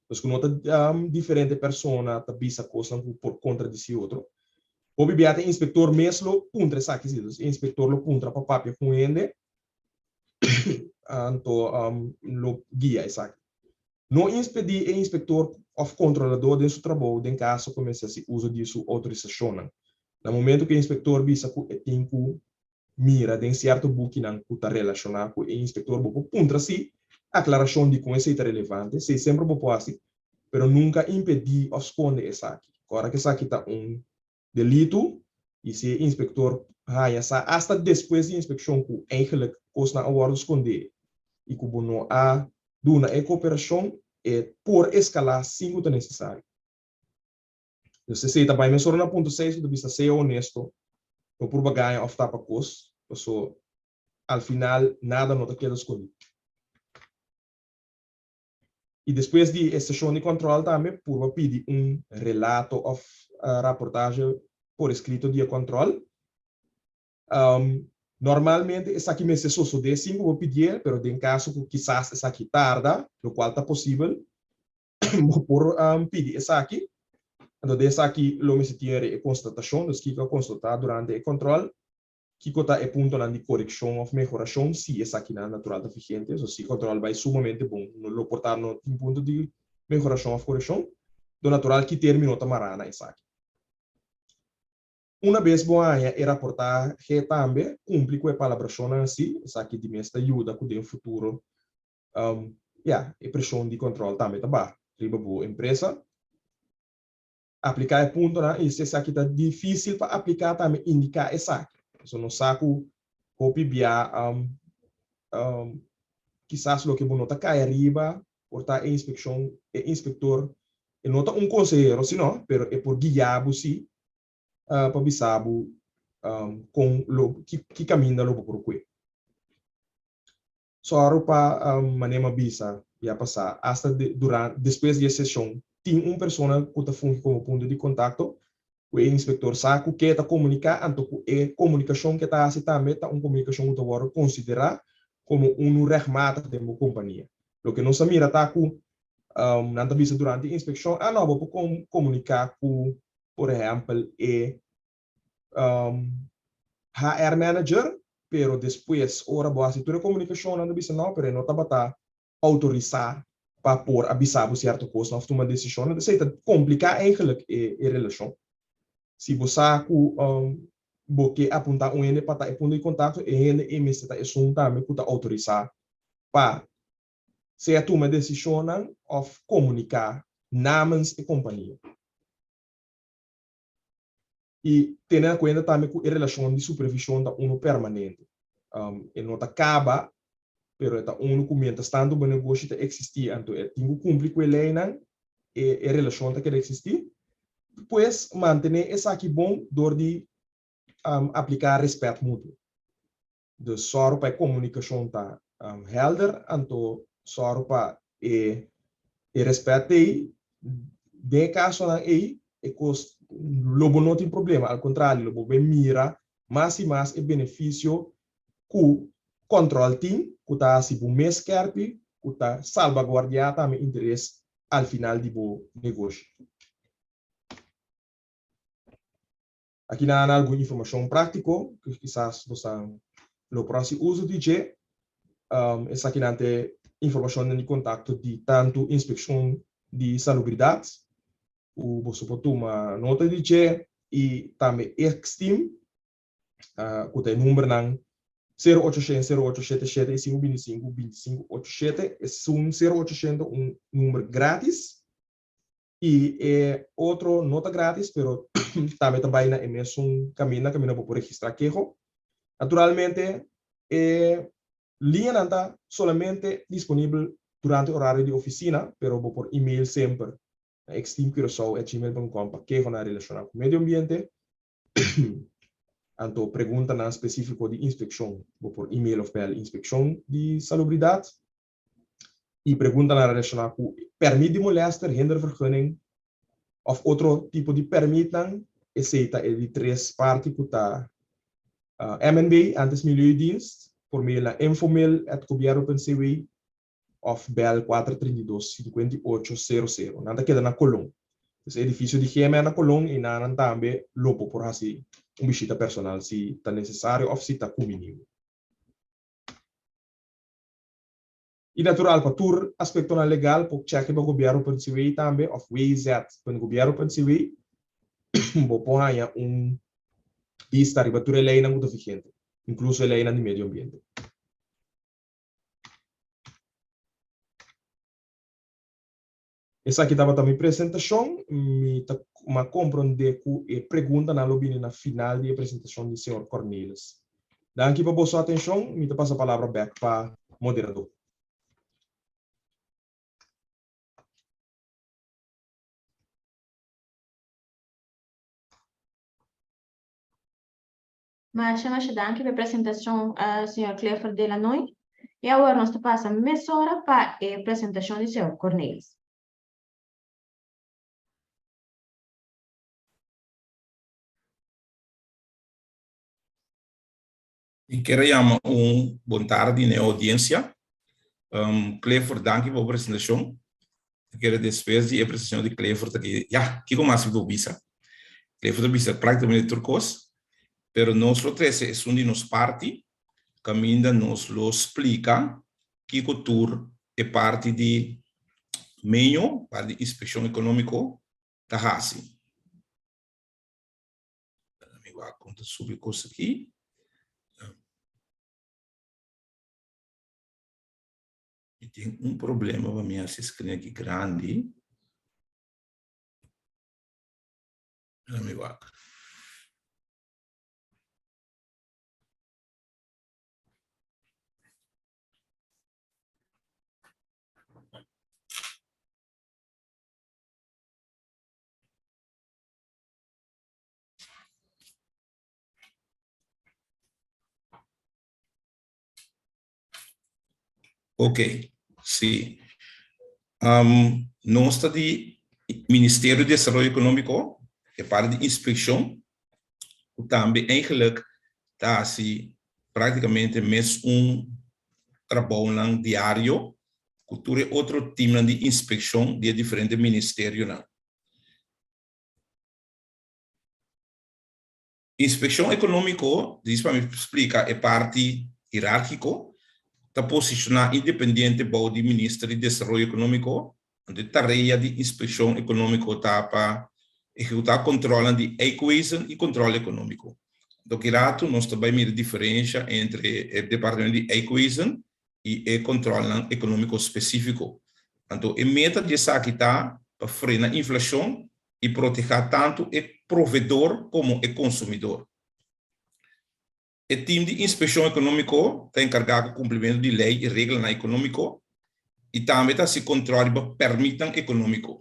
Pues ku no ta diferente persona ta bisa kosnan ku por kontradisí otro. Hopi bia ta e inspektor mes lo puntra esaki si. Dus e inspektor lo puntra pa papia ku un hende, anto lo guia esaki. No inspedí e inspektor òf kontrolador den su trabou den kaso ku mester hasi uso di su outorisashonnan. Na momentu ku e inspektor bisa ku e tin ku mira den sierto bukinan ku ta relashoná ku e inspektor, bo por puntra si aklarashon dikon esei ta relevante. Esei semper bo por hasi, pero nunka impedí òf skonde esaki. Kòrda ku esaki ta un delitu i si e inspektor haña sa asta despues di inspekshon ku eigenlik kosnan a wòrdu skondé i ku bo no a duna e kooperashon, e por eskalá sin ku ta nesesario. Dus esei ta bai mesora na punto seis ku ta bisa sea honesto, no purba gaña òf tapa kos, paso al final nada no ta keda skondí. I despues di e seshon di kòntròl tambe purba pidi un relato òf raportahe por eskrito di e kòntròl. Normalmente esaki mester sosodé sin ku bo pidié, pero den kaso ku kisas esaki tarda, lokual ta posibel, bo por pidi esaki. Anto den esaki lo mester tin e konstatashon, dus kiko a konstatá durante e kòntròl, kiko ta e puntonan di korekshon òf mehorashon, si esakinan natural ta vigente. So si e kòntròl bai sumamente bon, lo por ta no tin punto di mehorashon òf korekshon, do natural ki término ta mará na esaki. Una bes bo haña e raportahe tambe, kumpli ku e palabrashonnan así, esaki di mes ta yuda ku den futuro ya, e preshon di kòntròl tambe ta baha riba bo empresa. Apliká e puntonan i si esaki ta difísil pa apliká tambe indiká esaki. Pasobra nos sa ku hopi bia kisas loke bo no ta kai ariba por ta e inspekshon, e inspektor e no ta un konsehero si no, pero e por guia bo si pa bisa bo kon lo ki kaminda lo bo por kue. Sòru pa manera mi a bisa ya pasá, asta durante despues di e seshon tin un persona ku ta fungi komo punto di kontakto ku e inspektor sa ku ke ta komuniká, anto ku e komunikashon ke ta hasi tambe ta un komunikashon ku ta wòrdu konsiderá komo unu règmatig den bo kompania. Loke nos a mira ta ku nan ta bisa durante e inspekshon, ah no, bo por komuniká ku por ehèmpel e HR manager, pero despues ora bo hasi tur e komunikashon nan ta bisa no, pero e no tabata outorisá pa por a bisa bo sierto kosnan òf tuma desishonnan. Esei ta kompliká eigenlik e relashon. Si bo sa ku bo ke apuntá un hende pa ta e punto di kontakto, e hende ei mester ta esun tambe ku ta outorisá pa sea tuma desishonnan òf komuniká namens e kompania. I tene na kuenta tambe ku e relashon di supervishon ta unu permanente. E no ta kaba, pero e ta unu ku mientras tantu bo negoshi ta eksistí, anto e tin ku kumpli ku e leinan, e e relashon ta keda eksistí. Pues mantené esaki bon dor di apliká rèspèt mutuo. Dus sòru pa e komunikashon ta hèlder, anto sòru pa e e rèspèt ei. Den e kasonan ei e kos lo bo no tin problema, al kontrario lo bo bai mira mas i mas e benefisio ku kòntròl tin, ku ta hasi bo mes skèrpi, ku ta salbaguardiá tambe interes al final di bo negoshi. Aki nan algun informashon práktiko ku kisas bosan lo por hasi uso di dje. Esakinan ta e informashonnan di kontakto di tantu Inspekshon di Salubridat ku boso por tuma nota di dje i tambe Exteam ku ta e numbernan sero ocho shen sero ocho shete shete i sinku binti sinku binti sinku ocho shete. Esun sero ocho shen ta un number gratis. I e otro no ta gratis, pero tambe ta bai na e mesun kaminda, kaminda bo por registrá keho. Naturalmente, e liñanan ta solamente disponibel durante orario di ofisina, pero bo por email semper na exteamcuraçao@gmail.com pa kehonan relashoná ku medio ambiente. Anto preguntanan spesífiko di inspekshon, bo por email òf bèl Inspekshon di Salubridat. I preguntanan relashoná ku pèrmit di molèster, hindervergunning, òf otro tipo di pèrmitnan, esei ta e di tres parti ku ta MNB, antes Milieudienst, por mail na infomail@gobierno.cw òf bèl 432 58 00. Nan ta keda na Colón. Pues e edifisio di GMN na Colón i nan tambe lo bo por hasi un bishita personal si ta nesesario òf si ta kuminibu. I natural pa tur aspektonan legal por chèk riba gobierno.cw tambe òf wz.gobierno.cw bo por haña un bista riba tur e leinan ku ta vigente, inkluso e leinan di medio ambiente. Esaki tabata mi presentashon. Mi ta a komprondé ku e preguntanan lo bini na final di e presentashon di señor Cornelis. Danki pa boso atenshon. Mi ta pasa palabra bèk pa moderadó.
Masha masha danki pa e presentashon señor Clifford de Lanoy. I awor nos ta pasa mesora pa e presentashon di señor Cornelis.
Mi kier a yama un bon tardi na e audiencia. Clifford, danki pa bo presentacion. Mi kere despues di e presentacion di Clifford aki, ya, kiko mas mi por bisa? Clifford a bisa practicamente tur cos, pero nos lo trece esun di nos parti, caminda nos lo splica kiko tur e parti di meño, parti di inspeccion economico ta haci. Mi wak kon ta subi kos aki. Mi tin un problema pa mi hasi screen aki grandi. Mi wak. Ok, sí. Nos ta di Ministerio di Desaroyo Ekonómiko, e parti di inspekshon, ku tambe eigenlijk ta hasi práktikamente mes un trabounan diario ku tur e otro timnan di inspekshon di e diferente ministerionan. Inspekshon ekonómiko, dis pa mi splika e parti hierárkiko, ta posishoná independiente bou di Minister di Desaroyo Ekonómiko. Anto e tarea di inspekshon ekonómiko ta pa ehekutá kontrolnan di eikwezen i kontrol ekonómiko. Anto ki ratu nos ta bai mira diferensha entre e departamento di eikwezen i e kontrolnan ekonómiko spesífiko. Anto e meta di esaki ta pa frena inflashon i protehá tantu e provedor komo e konsumidor. E tim di inspekshon ekonómiko ta enkargá ku kumplimentu di lei i reglanan ekonómiko i tambe ta hasi kontrol riba pèrmitnan ekonómiko.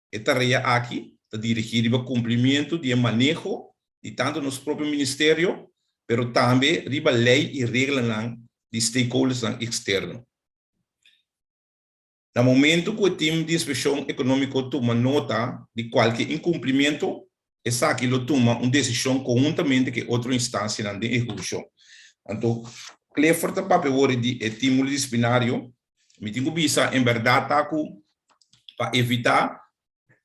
E tarea aki ta dirigí riba kumplimientu di e maneho di tantu nos propio ministerio, pero tambe riba lei i reglanan di stakeholdersnan eksterno. Na momentu ku e tim di inspekshon ekonómiko tuma nota di kualke inkumplimientu, esaki lo tuma un desishon konhuntamente ku e otro instansianan den ehekushon. Anto, Clifford ta papia wòrdu di e tim multidisiplinario. Mi tin ku bisa en bèrdat ta ku pa evitá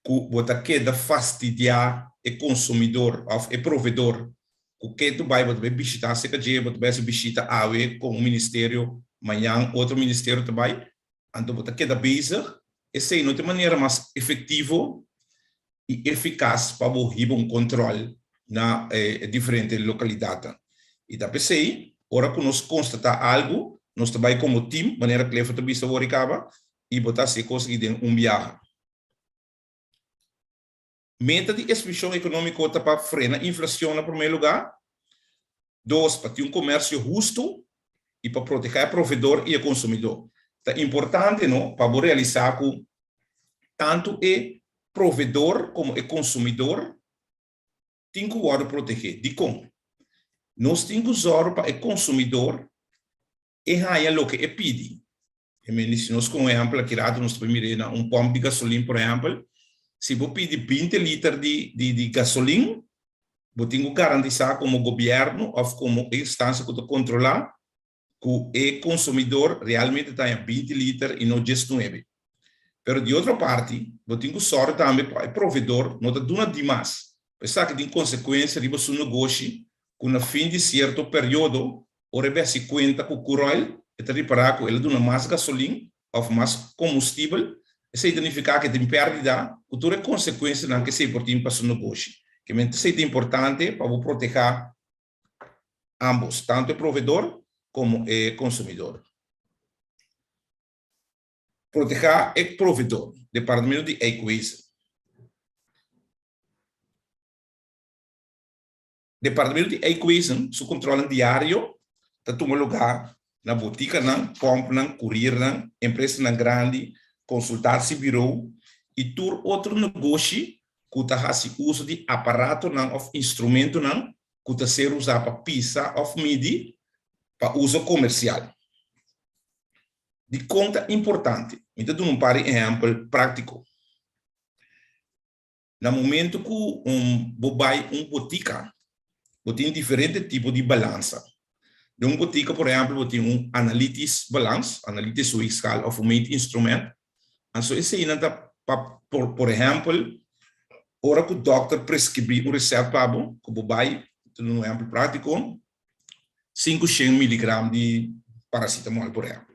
ku bo ta keda fastidiá e konsumidor òf e provedor ku ke tu bai bo ta bai bishitá serka dje, bo ta bai hasi bishita awe kon un ministerio, mañan otro ministerio ta bai, anto bo ta keda bezig. Esei no ta e manera mas efektivo i efikas pa bo hiba un kòntròl na e diferente lokalidatnan. I ta p'esei, ora ku nos konstatá algu, nos ta bai komo tim, manera Clifford ta bisa awor i kaba, i bo ta hasi e kos aki den un biaha. Meta di ekspanshon ekonómiko ta pa frena inflashon na promé lugá, dos, pa tin un komersio hustu i pa protehá e provedor i e konsumidó. Ta importante no pa bo realisá ku tantu e provedor komo e konsumidor tin ku wòrdu protegé. Dikon? Nos tin ku zòrg pa e konsumidor e haña loke e pidi. E mende si nos kon ehèmpel aki rato nos ta por mira na un pòmp di gasolin por ehèmpel, si bo pidi binti liter di di gasolin, bo tin ku garantisá komo gobièrnu òf komo e instansia ku ta kontrolá ku e konsumidor realmente ta haña binti liter i no djes nuebe. Pero di otro parti, bo tin ku sòru tambe pa e provedor no ta duna dimas, pa esaki tin konsekuensia riba su negoshi ku na fin di sierto periodo Ora e bai hasi kuenta ku Curoil, e ta ripará ku el a duna mas gasolin òf mas komustibel. Esei ta nifiká ku e tin pèrdida ku tur e konsekuensianan ku esei por tin pa su negoshi. Kimente esei ta importante pa bo protehá ámbos, tantu e provedor komo e konsumidor. Protehá e provedor, Departamento di Eikwezen. Departamento di Eikwezen su kontrolnan diario ta tuma lugá na botikanan, pòmpnan, kuriernan, empresanan grandi, konsultasiebureau i tur otro negoshi ku ta hasi uso di aparatonan òf instrumentonan ku ta ser usá pa pisa òf midi pa uso komersial. Dikon ta importante? Mi ta duna un par di ehèmpel práktiko. Na momento ku bo bai un botika, bo tin diferente tipo di balansa. Den un botika, por ehèmpel, bo tin un analytisch balans, analytisch weegschaal òf un meetinstrument. Anto eseinan ta pa, por ehèmpel, ora ku dòkter preskribí un resèpt pa bo, ku bo bai, ta duna un ehèmpel práktiko, 500 miligram di paracetamol, por ehèmpel.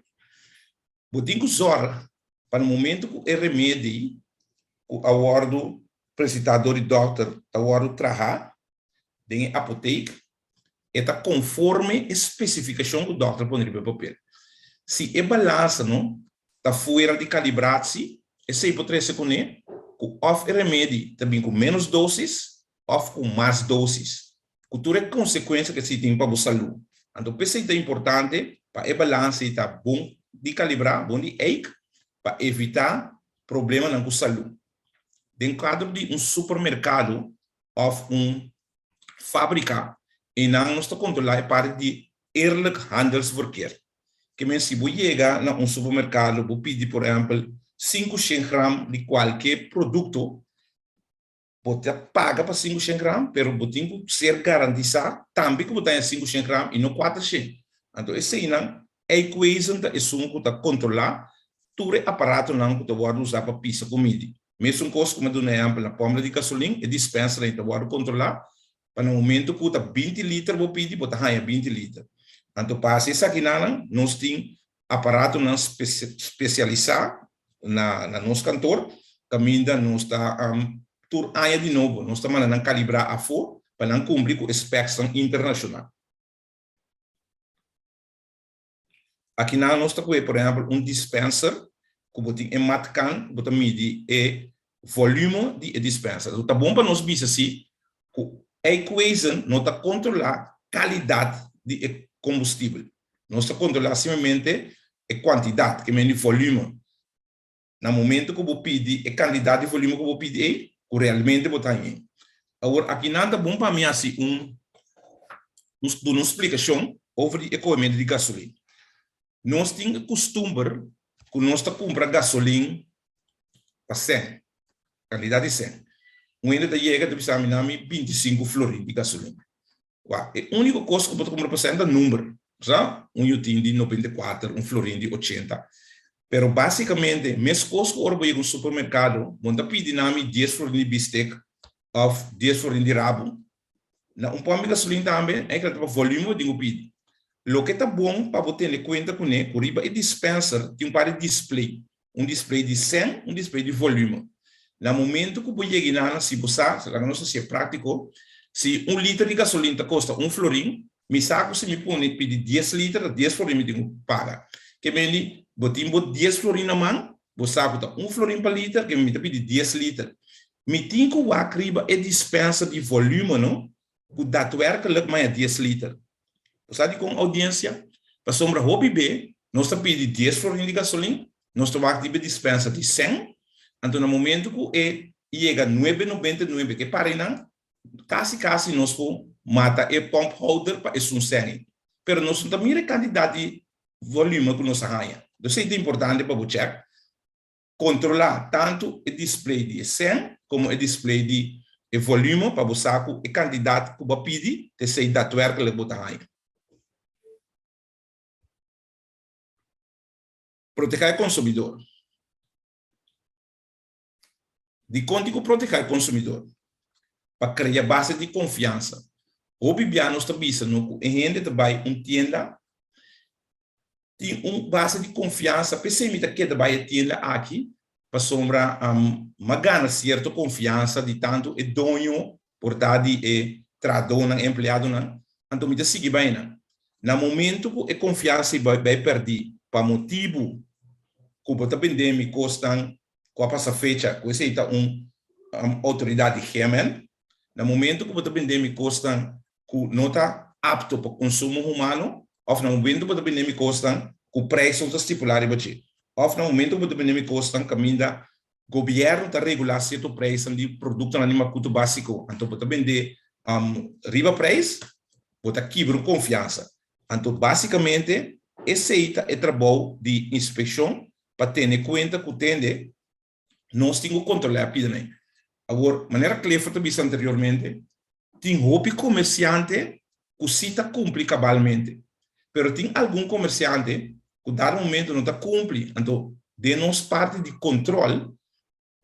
Bo tin ku zòrg pa na momentu ku e remedi ku a wòrdu presentá dor di dòkter ta wòrdu trahá den e apotek, e ta konforme e spesifikashon ku dòkter pone riba e papel. Si e balansa no ta fuera di kalibratie, esei por trese kuné ku òf e remedi ta bin ku ménos dosis òf ku mas dosis, ku tur e konsekuensia ku esei tin pa bo salú. Anto p'esei ta importante pa e balansa ei ta bon di kalibrá, bon di eik, pa evitá problemanan ku salú. Den kuadro di un supermerkado òf un fábrika, einan nos ta kontrolá e parti di eerlijk handelsverkeer. Ke men si bo yega na un supermerkado bo pidi por ehèmpel 500 gram di kualke produkto, bo ta paga pa 500 gram, pero bo tin ku ser garantisá tambe ku bo ta haña 500 gram i no 400. Anto eseinan Eikwezen ta esun ku ta kontrolá tur e aparatonan ku ta wòrdu usá pa pisa ku midi. Mesun kos ku mi a duna ehèmpel na pòmpla di gasolin, e dispenser ei ta wòrdu kontrolá pa na momentu ku ta 20 liter bo pidi, bo ta haña 20 liter. Anto pa hasi esakinan nos tin aparatonan spesialisá na nos kantor kaminda nos ta tur aña di nobo nos ta manda nan kalibrá afó pa nan kumpli ku e spèksnan internashonal. Akinan nos ta kohe por ehempel un dispenser ku bo tin e matkan bo ta midi e volume di e dispenser. Ta bon pa nos bisa si ku Eikwezen no ta kontrolá kalidat di e kombustibel. Nos ta kontrolá simplemente e kuantidat, ke men di volume. Na momento ku bo pidi e kantidat di volume ku bo pidi ei, ku realmente bo ta hañ'é. Awor, akinan ta bon pa mi hasi un un duna un splikashon over di e kohementu di gasolin. Nos tin e kustumber ku nos ta kumpra gasolin pa sèn, kantidat di sèn. Un hende ta yega ta bisa mi na mi 25 florin di gasolin. Wak, e úniko kos ku bo ta kumpra pa sèn ta number. Sa? Un yutin di 94, un florin di 80. Pero básikamente, meskos ku ora bo yega un supermerkado, bo no ta pidi na mi dies florin di bistek òf dies florin di rabu. Na un pòmp di gasolin tambe, eikel ta pa volume bo tin ku pidi. Loke ta bon pa bo tene kuenta kuné, ku riba e dispenser tin un par di display. Un display di sèn, un display di volume. Na momento ku bo yega inana, si bo sa, laga nos hasié práktiko, si un liter di gasolin ta kosta un florin, mi sa ku si mi pone pidi dies liter, ta dies florin mi tin ku paga. Ke mende, bo tin bo dies florin na man, bo sa ku ta un florin pa liter, ke mi ta pidi dies liter. Mi tin ku wak riba e dispenser di volume no, ku datwerkelijk maya dies liter. Bo sa dikon, oudiensia? Pasobra hopi be nos ta pidi dies florin di gasolin, nos ta wak riba e dispensa di sèn, anto na momentu ku e yega nuebe nobenta i nuebe ke para einan, kasi kasi nos por mata e pòmphouder pa esun sèn ei. Pero nos no ta mira e kantidat di volume ku nos a haña. Entonces esei ta importante pa bo chèk. Kontrolá tantu e display di e sèn komo e display di e volume pa bo sa ku e kantidat ku bo a pidi ta esei datwerkelijk bo ta haña. Protehá e konsumidor. Dikon tin ku protehá e konsumidor? Pa krea base di konfiansa. Hopi bia nos ta bisa no ku e hende ta bai un tienda tin un base di konfiansa, p'esei mi ta keda bai e tienda aki, pasobra m'a gana sierto konfiansa di tantu e doño por ta di e trahadónan, e empleadonan, anto mi ta sigui bai nan. Na momento ku e konfiansa ei bai pèrdí pa motibu ku bo ta bende mi kosnan ku a pasa fecha, ku esei ta un outoridat di GMN, na momento ku bo ta bende mi kosnan ku no ta apto pa konsumo humano òf na momento bo ta bende mi kosnan ku preis no ta stipulá riba dje òf na momento bo ta bende mi kosnan kaminda gobièrnu ta regulá sierto preisnan di produktonan di makutu básiko anto bo ta bende riba preis bo ta kibra un konfiansa. Anto básikamente esei ta e trabou di inspekshon pa tene kuenta ku tende nos tin ku kontrolá e pidanan. Awor, manera Clifford a bisa anteriormente, tin hopi komersiante ku si ta kumpli kabalmente. Pero tin algun komersiante ku dado momento no ta kumpli, anto den nos parti di kontrol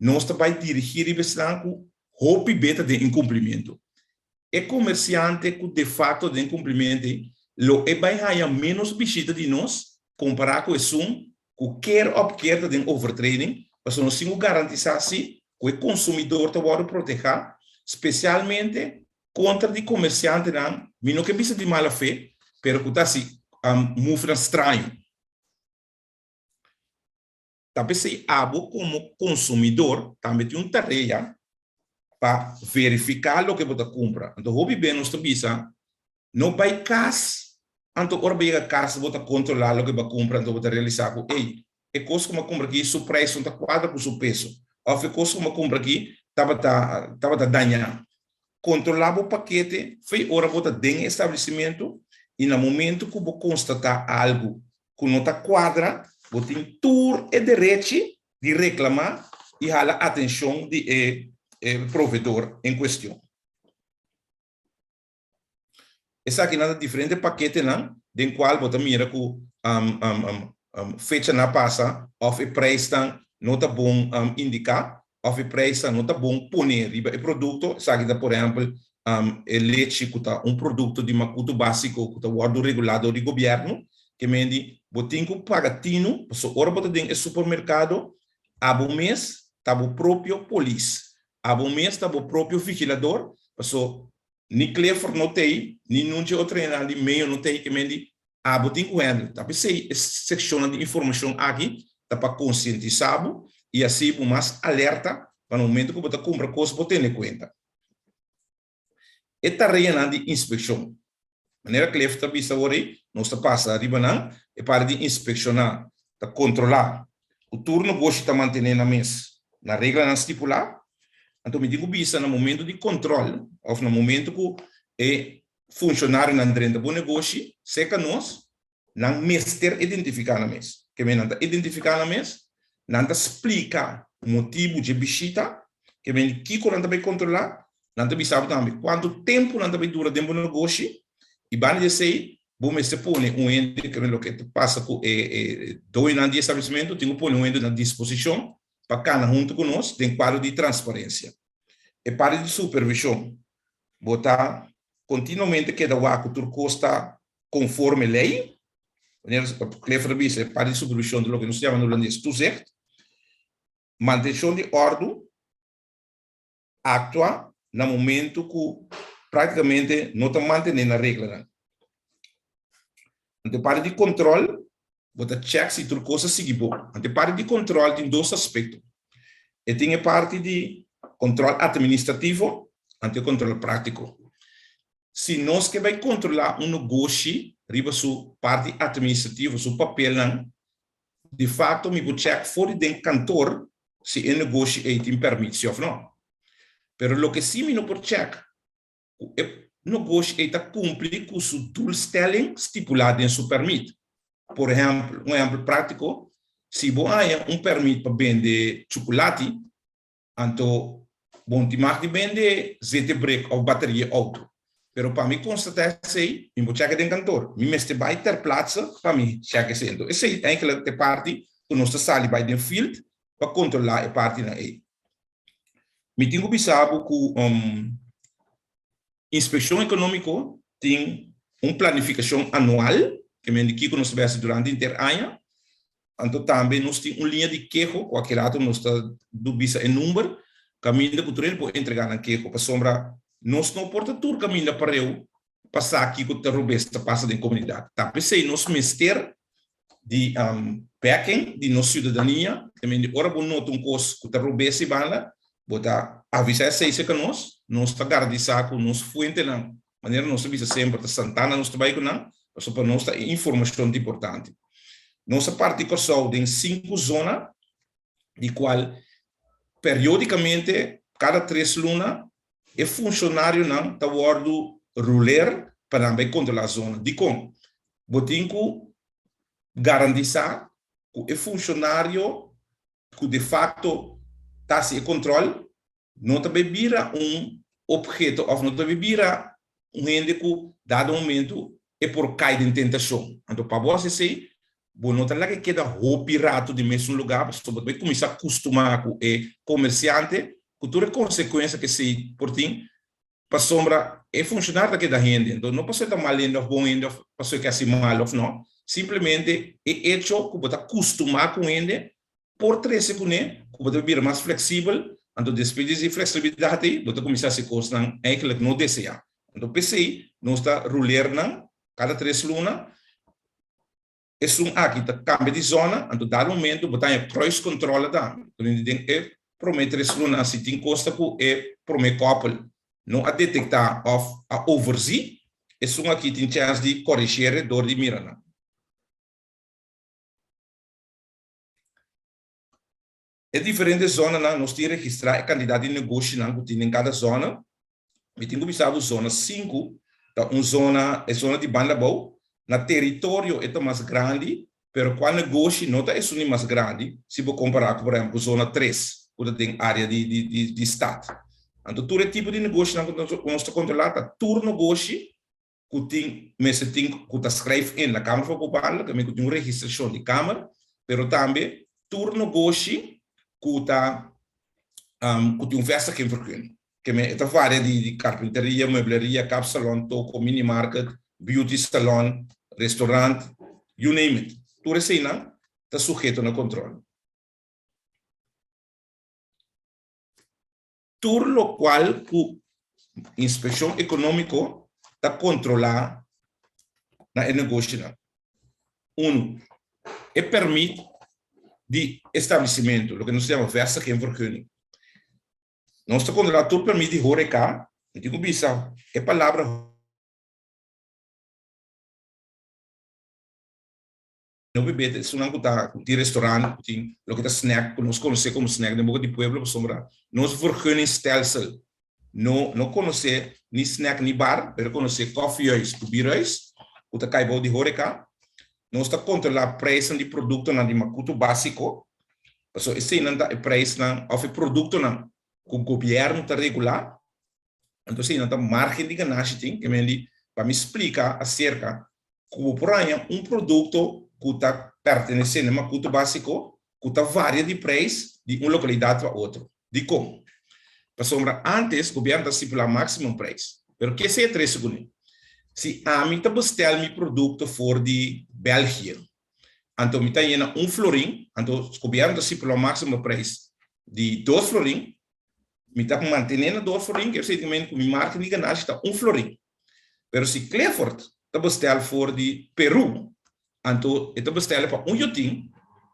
nos ta bai dirigí riba esnan ku hopi be ta den inkumplimentu. E komersiante ku defakto den kumplimentu ei lo e bai haña ménos bishita di nos kompará ku esun ku keer op keer ta den overtreding, pasobra nos tin ku garantisá si ku e konsumidor ta wòrdu protehá, spesialmente kontra di komersiantenan, mi no ke bisa di mala fe, pero ku ta hasi mufnan straño. Ta p'esei abo komo konsumidor tambe tin un tarea pa verifiká loke bo ta kumpra. Anto hopi be nos ta bisa, no bai kas, anto ora bo yega kas bo ta kontrolá loke bo a kumpra anto bo ta realisá ku ey, e kos ku mi a kumpra aki su preis no ta kuadra ku su peso òf e kos ku mi a kumpra aki tabata tabata dañá. Kontrolá bo pakete fei ora bo ta den e establesimentu i na momentu ku bo konstatá algu ku no ta kuadra, bo tin tur e derechi di reklamá i hala atenshon di e provedor en kuestion. Esakinan ta diferente paketenan den kual bo ta mira ku fechanan a pasa òf e preisnan no ta bon indiká òf e preisnan no ta bon pone riba e produkto. Esaki ta por ehèmpel e lechi ku ta un produkto di makutu básiko ku ta wòrdu regulá dor di gobièrnu. Ke men di bo tin ku paga tinu pasobra ora bo ta den e supermerkado abo mes ta bo propio polis, abo mes ta bo propio vigilador pasobra Ni Clifford no t'ei, ni nun dje otro hendenan di medio no t'ei, ke men di, abo tin ku handle. Ta p'esei e sekshonnan di informashon aki ta pa konsientisá bo i hasi bo mas alerta pa na momento ku bo ta kumpra kos bo tene kuenta. E tareanan di inspekshon. Manera Cliff ta bisa awor ei, nos ta pasa riba nan, e parti di inspekshoná ta kontrolá ku tur negoshi ta mantené nan mes na reglanan stipulá. Anto mi tin ku bisa na momento di kontrol òf na momento ku e funshonarionan drenta bo negoshi serka nos, nan mester identifiká nan mes. Ke men nan ta identifiká nan mes, nan ta splika motibu dje bishita, ke men kiko nan ta bai kontrolá, nan ta bisa bo tambe kuantu tempu nan ta bai dura den bo negoshi i banda di esei bo mester pone un hende, ke men loke ta pasa ku e doñonan di establesimentu tin ku pone un hende na disposishon pa kana huntu ku nos den kuadro di transparensia. E parti di supervishon, bo ta kontinuamente keda wak ku tur kos ta konforme lei, manera Clifford a bisa, e parti di supervishon ta loke nos ta yama na hulandes toezicht, mantenshon di òrdu, aktua na momentu ku práktikamente no ta mantené na reglanan. Anto e parti di kontròl, bo ta chèk si tur kos a sigui bon. Anto e parti di kontròl tin dos aspekto. E tin e parti di kontròl atministrativo, anto e kontròl práktiko. Si nos ke bai kontrolá un negoshi riba su parti atministrativo, su papelnan, di fakto mi por chèk for di den kantor si e negoshi ei tin pèrmit si òf nò. Pero loke si mi no por chèk ku e negoshi ei ta kumpli ku su doelstelling stipulá den su pèrmit. Por ehèmpel, un ehèmpel práktiko, si bo haña un pèrmit pa bende chukulati, Anto bon tin mag di bende zetebrik of bateria auto. Pero pa mi constata esey, mi por cheke den kantoor. Mi mester bay ter plaatse pa mi cheke esey. Anto esey eigenlijk ta e parti cu nos ta sali bay den field pa controla e partinan ey. Mi tin cu bisa bo cu Inspeccion Economico tin un planificacion anual, ke men di kico nos ta bay haci durante henter aña. Anto tambe nos tin un liña di keho, ku aki rato nos ta bisa e number, kaminda ku tur hende por entregá nan keho, pasobra nos no por ta tur kaminda pareu pa sa kiko ta robes ta pasa den komunidat. Ta p'esei nos mester di backing di nos siudadania, ta mende ora bo nota un kos ku ta robes ei banda, bo ta avisá esei serka nos, nos ta garantisa ku nos fuentenan, manera nos ta bisa semper, ta Santana nos ta bai ku nan, pasobra pa nos ta e informashon ta importante. Nos a parti Kòrsou den sinku zona, di kual periódikamente kada tres luna e funshonarionan ta wòrdu ruler pa nan bai kontrolá zona. Dikon? Bo tin ku garantisá ku e funshonario ku de fakto ta hasi e kontrol no ta bai bira un opheto òf no ta bai bira un hende ku dado momentu. e por kai den tentashon. Anto pa bo hasi esei, bo no ta laga e keda hopi ratu den mesun lugá, pasobra bo ta bai kuminsá kustumá ku e komersiante, ku tur e konsekuensia ku esei por tin, pasobra e funshonario ta keda hende. Anto no pasobra e ta mal hende òf bon hende òf pasobra e ke hasi mal òf nò, simplemente e echo ku bo ta kustumá ku un hende por trese kuné ku bo ta bira mas fleksibel, anto despues di e fleksibilidat ei bo ta kuminsá hasi kosnan eigentlik no deseá. Anto p'esei nos ta ruler nan kada tres luna, esun aki ta kambia di zona, anto dado momento bo ta haña kruiskontròle tambe. Pasobra den e promé tres luna si tin kos ta ku e promé kòpel no a detektá òf a overzí, esun aki tin chèns di korishere dor di mira nan. E diferente zonanan nos tin registrá e kantidat di negoshinan ku tin den kada zona. Mi tin ku bisa bo zona sinku ta un zona, e zona di banda abou. Na teritorio e ta mas grandi, pero kua negoshi no ta esun di mas grandi si bo kompará ku por ehèmpel zona tres ku ta den área di stat. Anto tur e tipo di negoshinan ku nos ta kontrolá ta tur negoshi ku tin mester tin ku ta skrijf in na Kamer van Koophandel, ku tin un registrashon di kamer, pero tambe tur negoshi ku ta ku tin un vestigingvergunning. Ke men e ta varia di karpinteria, muebleria, kapsalon, toko, minimarket, beauty salon, restaurant, you name it. Tur eseinan ta suheto na kontrol. Tur lokual ku Inspekshon Ekonómiko ta kontrolá na e negoshinan. Unu, e pèrmit di establesimentu, loke nos ta yama vestigingvergunning. Nos ta kontrolá tur pèrmit di hóreka, mi tin ku bisa e palabra. No bebe ta esunnan ku ta ku tin restaurant ku tin loke ta snack ku nos konosé komo snack den boka di pueblo pasobra nos vergunningstelsel no no konosé ni snack ni bar pero konosé koffiehuis ku bierhuis ku ta kai bou di horeka. Nos ta kontrolá preisnan di produktonan di makutu básiko pasobra eseinan ta e preisnan òf e produktonan ku gobièrnu ta regulá. Anto eseinan ta margen di ganashi tin ke men di pa mi splika aserka ku bo por haña un produkto ku ta pertenesé na e makutu básiko ku ta varia di preis di un lokalidat pa otro. Dikon? Pasobra ántes gobièrnu ta stipulá máksimo preis. Pero ke esei a trese kuné? Si ami ta bestèl mi produkto for di Bèlgië, anto mi ta yena un florin, anto gobièrnu ta stipulá un máksimo preis di dos florin, mi ta mantené na dos florin, ke esei ta men ku mi margen di ganashi ta un florin. Pero si Clifford ta bestel for di Peru, anto e ta bestel pa un yotin,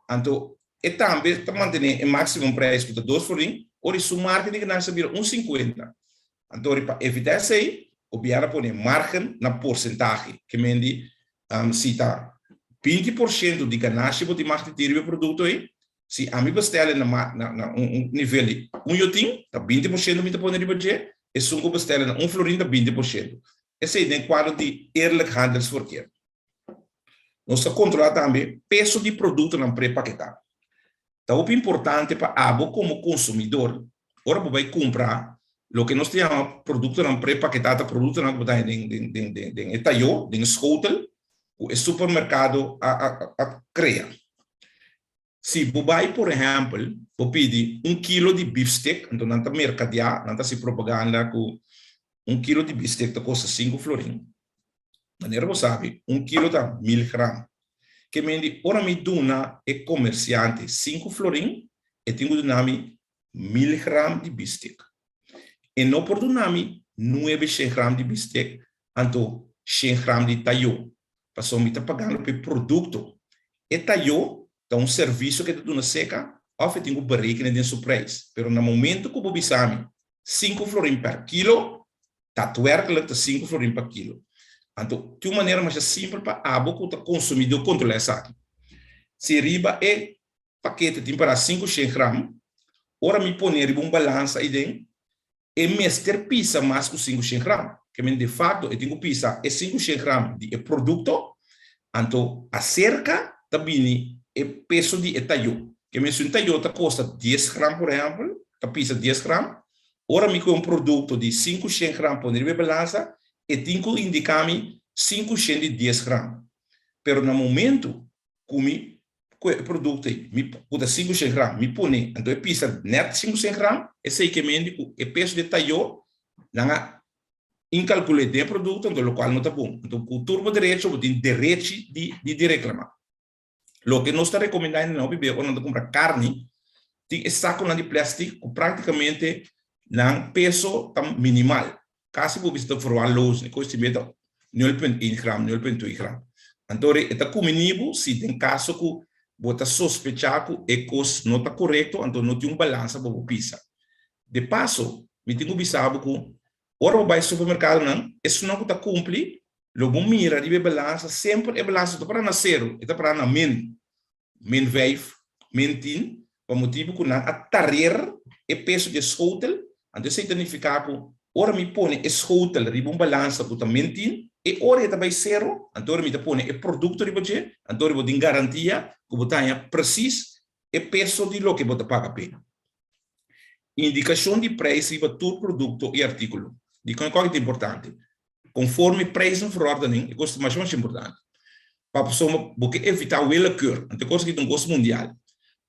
anto e tambe ta mantené e maximum prijs ku ta dos florin, ora su margen di ganashi ta bira un sinkuenta. Anto ora pa evitá esei, gobièrnu a pone margen na porsentahe, ke men di si ta 20% di ganashi bo tin mag di tira riba e produkto ei, Si ami bestèl'e na na un nivel di un yotin, ta 20% mi ta pone riba dje, esun ku bestèl'e na un florin ta 20%. Esei den kuadro di eerlijk handelsverkeer. Nos ta kontrolá tambe peso di produktonan prepaketá. Ta hopi importante pa abo komo konsumidor, ora bo bai kumpra loke nos ta yama produktonan prepaketá, ta produktonan ku bo ta haña den den e tayó, den e schotel ku e supermerkado a krea. Si bo bai por ehèmpel, bo pidi un kilo di bifstek, anto nan ta merkadeá, nan ta hasi propaganda ku un kilo di bifstek ta kosta sinku florin. Manera bo sabi, un kilo ta mil gram. Ke men di ora mi duna e komersiante sinku florin, e tin ku duna mi mil gram di bifstek. E no por duna mi nuebe shen gram di bifstek anto shen gram di tayó. Pasobra mi ta pagando pa e produkto. E tayó ta un servisio ku e ta duna seka òf e tin ku berekena den su preis. Pero na momento ku bo bisa mi sinku florin per kilo, daadwerkelijk ta sinku florin pa kilo. Anto tin un manera masha simpel pa abo ku ta konsumidó kontrolá esaki. Si riba e pakete tin pará sinku shen gram, ora mi pone riba un balansa aiden, e mester pisa mas ku sinku shen gram. Ke men de fakto e tin ku pisa e sinku shen gram di e produkto, anto aserka ta bini e peso di e tayó. Ke men si un tayó ta kosta dies gram por ehèmpel, ta pisa dies gram, ora mi kohe un produkto di sinku shen gram pone riba e balansa, e tin ku indiká mi. 510 gram. Pero na momento ku mi ku e produkto ei, mi ku ta 500 gram, mi pone, anto e pisa nèt 500 gram, esei ke mende ku e peso di e tayó nan a inkalkul'é den e produkto, anto lokual no ta bon. Anto ku tur bo derecho bo tin derechi di di reklamá. Loke nos ta rekomendá hende hopi bia ora nan ta kumpra karni, tin e sakonan di plèstik ku praktikamente nan peso ta minimal. Kasi bo bisa ta verwaarlozen, e kos tin meta 0.1 gram, 0.2 gram. Anto e ta kumini bo si den kaso ku bo ta sospechá ku e kos no ta korekto, anto no tin un balansa pa bo pisa. De paso, mi tin ku bisa bo ku Ora bo bai supermerkadonan, esunnan ku ta kumpli lo bo mira riba e balansa, semper e balansa no ta para na sero, e ta para na min, min vijf, min tien, pa motibu ku nan a tarer e peso di e schotel, anto esei ta nifiká ku ora mi pone e schotel riba un balansa ku ta min tien, e ora e ta bai sero, anto ora mi ta pone e produkto riba dje, anto ora bo tin garantia ku bo ta haña presis e peso di loke bo ta paga p'e. Indikashon di preis riba tur produkto i artíkulo. Dikon e kòke ta importante? Konforme prijzenverordening, e kos ta masha masha importante. Pa pasobra bo ke evitá willekeur, anto e kos aki ta un kos mundial.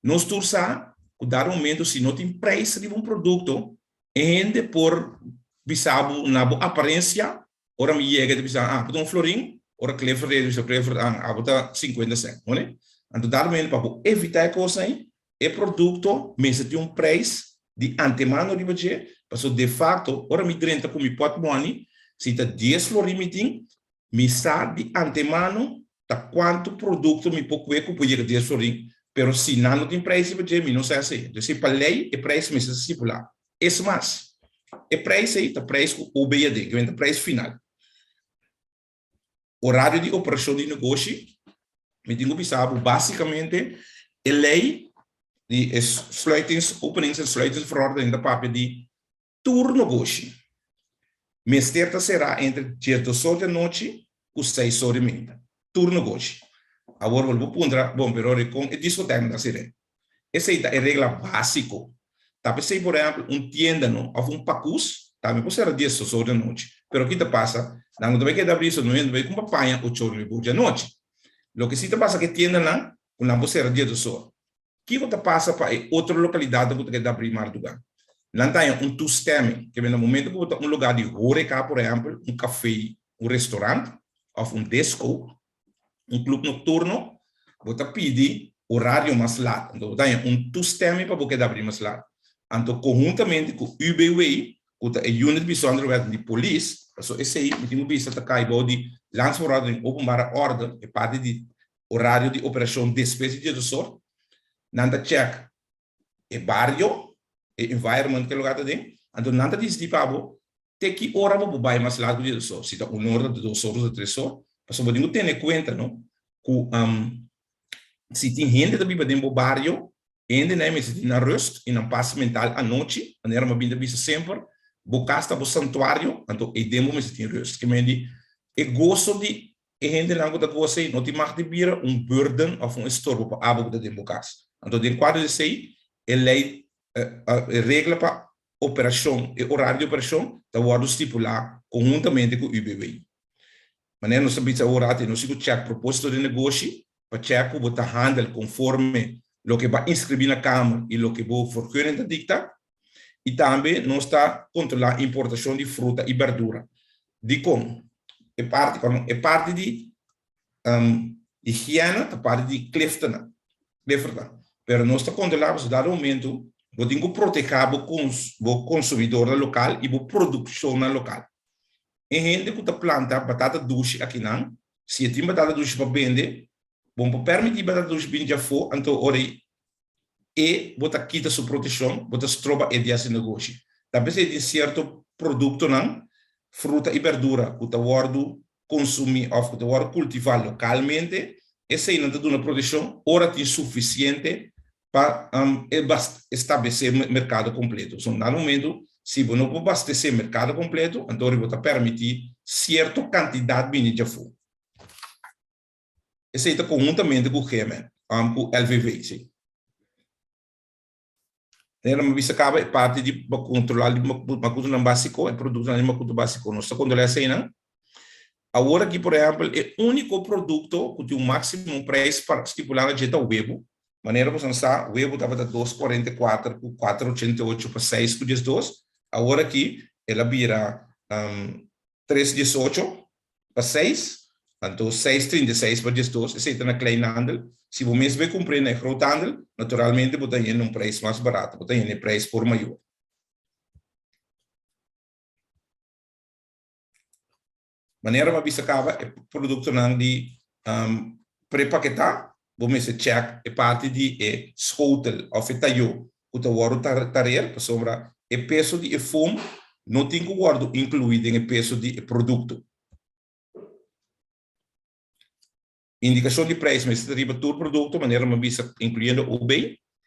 Nos tur sa ku dado momento si no tin preis riba un produkto, e hende por bisa bo na bo aparensia, ora mi yega e ta bisa, ah, bo ta un florin, ora Clifford yega e ta bisa, Clifford, ah, abo ta sinkuenta sènt, hoor. Anto dado momento pa bo evitá e kosnan ei, E produkto mester tin un preis di antemano riba dje, pasobra de facto ora mi drenta ku mi pòtmòni, si ta dies florin mi tin, mi sa di antemano ta kuantu produkto mi por kue ku por yega dies florin, pero si nan no tin preis riba dje mi no sa esei. Entonces si pa lei e preis mester ta stipulá. Es mas, e preis ei ta preis ku OB aden, ke men ta preis final. Orario di operashon di negoshi, mi tin ku bisa bo básikamente e lei di e sluitings, openings en sluitingsverordening ta papia di tur negoshi mester ta será entre diesdos or di anochi ku seis or di mainta. Tur negoshi. Awor bo lo por puntra, bon, pero kon e diskotèk ta será? Esei ta e regla básiko. Ta p'esei, por ehèmpel, un tienda no òf un pakus tambe por sera diesdos or di anochi. Pero ki ta pasa? Nan no ta bai keda abrí, so no hende bai kumpra paña ocho or di anochi. Loke si ta pasa ku e tiendanan ku nan por sera diesdos or. Kiko ta pasa pa e otro lokalidatnan ku ta keda abrí mardugá? Nan ta haña un toestemming. Ke na momento ku bo ta un lugá di horeca, por ehèmpel, un kafé, un restorant òf un disko, un club nocturno, bo ta pidi horario mas laat. Anto bo ta haña un toestemming pa bo keda abri mas laat. Anto conhuntamente cu UBW, cu ta e Unit Bijzondere Wet di Polis, pasobra esey mi tin cu bisa ta cay bou di Landsverordening Openbare Orde, e parti di horario di operacion despues di diesdos, nan ta check e bario, e environment cu e lugar ta den, anto nan ta dicidi pa bo te ki ora bo por bai mas largo di dos or, si ta un or, ta dos or, ta tres or, pasobra bo tin cu tene cuenta no cu si tin hende ta biba den bo bario, hendenan mester tin nan rust y nan pas mental anochi, manera mi a bin ta bisa semper, bo cas ta bo santuario, anto eyden bo mester tin rust. Ke men di e goso di E hendenan ku ta gosa ei no tin mag di bira un burden òf un estorbo pa abo ku ta den bo kas. Anto den kuadro di esei e lei e regla pa operashon, e orario di operashon ta wòrdu stipulá konhuntamente ku UBW. Manera nos ta bisa awor ati nos tin ku chèk propósito di negoshi pa chèk ku bo ta handel konforme loke bo a inskribí na kamer i loke bo vergunning ta dikta. I tambe nos ta kontrolá importashon di fruta i bèrdura. Dikon? E parti pardon, e parti di higiena ta parti di kleftenan, klefternan. Pero nos ta kontrolá pasobra dado momento bo tin ku protehá bo bo konsumidornan lokal i bo produkshonnan lokal. E hende ku ta planta batata dushi akinan, si e tin batata dushi pa bende, Bo por permití batata dushi bini djafó, anto ora e bo ta kita su proteccion, bo ta stroba e di hasi negoshi. Ta p'esei tin cierto productonan, fruta y berdura, cu ta wordo consumi of cu ta wordo cultiva localmente, eseinan ta duna proteccion ora tin suficiente pa establece mercado completo. So, na momento, si bo no por abastece mercado completo, anto ora bo ta permiti cierto cantidad bini djafó. Esei ta konhuntamente ku GMN, ku LVV, sí. Manera mi bisa kaba e parti di pa kontrolá di makutunan básiko, e produktonan di makutu básiko, nos ta kontrolá eseinan. Awor aki por ehèmpel e úniko produkto ku tin un máksimo preis stipulá na dje ta webu. Manera boso nan sa, webu tabata dos kuarenta i kuater ku kuater ochenta i ocho pa seis ku diesdos. Awor aki el a bira tres diesocho pa seis, anto seis trinta i seis pa diesdos. Esei ta na kleinhandel. Si bo mes bai kumpr'é na e groothandel, naturalmente bo ta hañ'é na un preis mas barato, bo ta hañ'é na e preis por mayor. Manera bo a bisa kaba e produktonan di prepaketá, bo mester chèk e parti di e schotel òf e tayó ku ta wòrdu tarer pasobra e peso di e foam no tin ku wòrdu inkluí den e peso di e produkto. Indikashon di preis mester ta riba tur produkto, manera mi a bisa inkluyendo OB,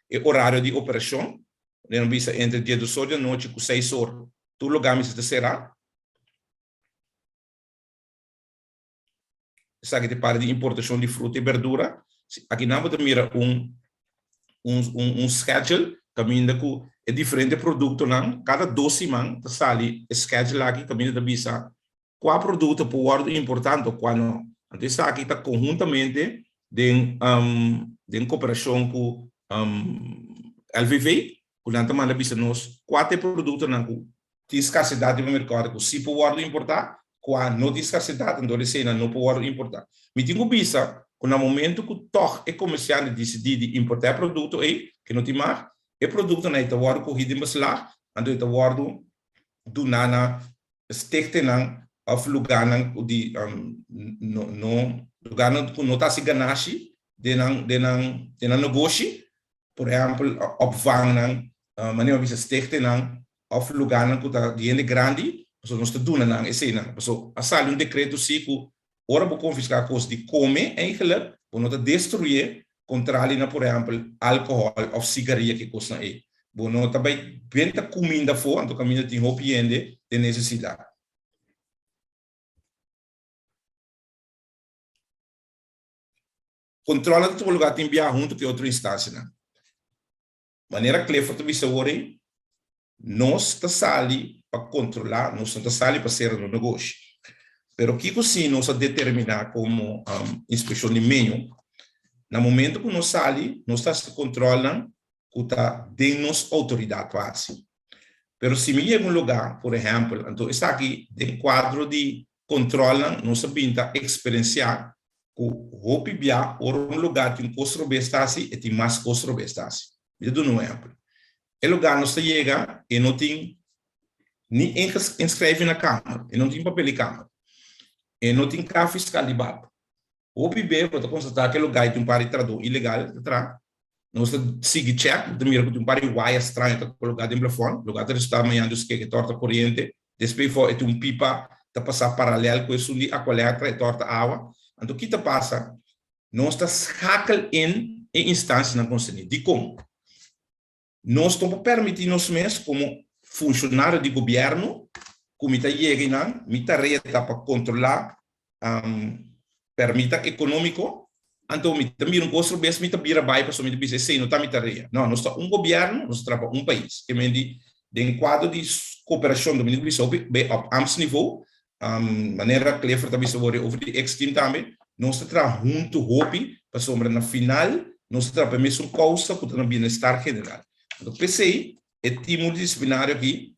e orario di operashon, manera mi a bisa entre diesdos or di anochi ku seis or tur lugá mester ta será. Esaki ta parti di importashon di fruta i berdura. Akinan bo ta mira un un schedule kaminda ku e diferente produktonan kada dos siman ta sali e schedule aki kaminda ta bisa Kua produkto por wòrdu importá anto kua no? Anto esaki ta konhuntamente den den koperashon ku LVV ku nan ta manda bisa nos kua ta e produktonan ku tin skarsedat riba merkado ku si por wòrdu importá, kua no tin skarsedat anto eseinan no por wòrdu importá. Mi tin ku bisa ku na momento ku tòg e komersiante disidí di importá e produkto ei ke no tin mag, e produktonan ei ta wòrdu kogi den beslag anto e ta wòrdu duná na stichtingnan of lugarnan ku di no no lugarnan ku no ta hasi ganashi den nan den nan den nan negoshi, por ehèmpel opvangnan, manera mi a bisa stichtingnan of lugarnan ku ta di hende grandi, pasobra nos ta duna nan eseinan. Pasobra a sali un dekreto si ku ora bo konfiská kos di kome eigenlik bo no ta destruyé Kontrali na por ehèmpel alkohòl òf sigaria ki kosnan ei. Bo no ta bai benta kuminda afó anto kaminda tin hopi hende den nesesidat. Kontròlnan ta tuma lugá tin biaha huntu ku e otro instansianan. Manera Clifford ta bisa awor ei, nos ta sali pa kontrolá, nos no ta sali pa sera nos negoshi. Pero kiko si nos a determiná komo Inspekshon di Meño, na momento ku nos sali, nos ta hasi kontrolnan ku ta den nos outoridat pa hasi. Pero si mi yega un lugá, por ehèmpel, anto esaki den kuadro di kontrolnan nos a bin ta eksperensiá ku hopi bia ora un lugá tin un kos robes ta hasi, e tin mas kos robes ta hasi. Mi ta duna un ehèmpel. E lugá nos ta yega, e no tin ni inschrijving na kamer, e no tin papel di kamer, e no tin kaart fiskal di bab. Hopi be bo ta konstatá ku e lugá ei tin un par di trahadó ilegal ta traha. Nos ta sigui chèk, bo ta mira ku tin un par di waya straño ta kologá den plafòn. Lugá ta resultá mañana dus keke tòrta koriente. Despues for e tin un pipa ta pasá paralèl ku esun di Aqualectra, e tòrta awa. Anto ki ta pasa? Nos ta schakel in e instansianan konserní. Dikon? Nos no por permití nos mes komo funshonario di gobièrnu ku mi ta yega einan, mi tarea ta pa kontrolá pèrmita ekonómiko, anto mi ta mira un kos robes mi ta bira bai pasobra mi ta bisa esei no ta mi tarea. No, nos ta un gobièrnu, nos ta traha pa un pais. Ke men di den kuadro di koperashon Domingo bisa hopi bay op ambtsniveau, manera Clifford a bisa worde over di X-team tambe, nos ta traha huntu hopi pasobra na final nos ta traha pa e mesun kousa ku ta na bienestar general. Anto p'esei e team multidisciplinario aki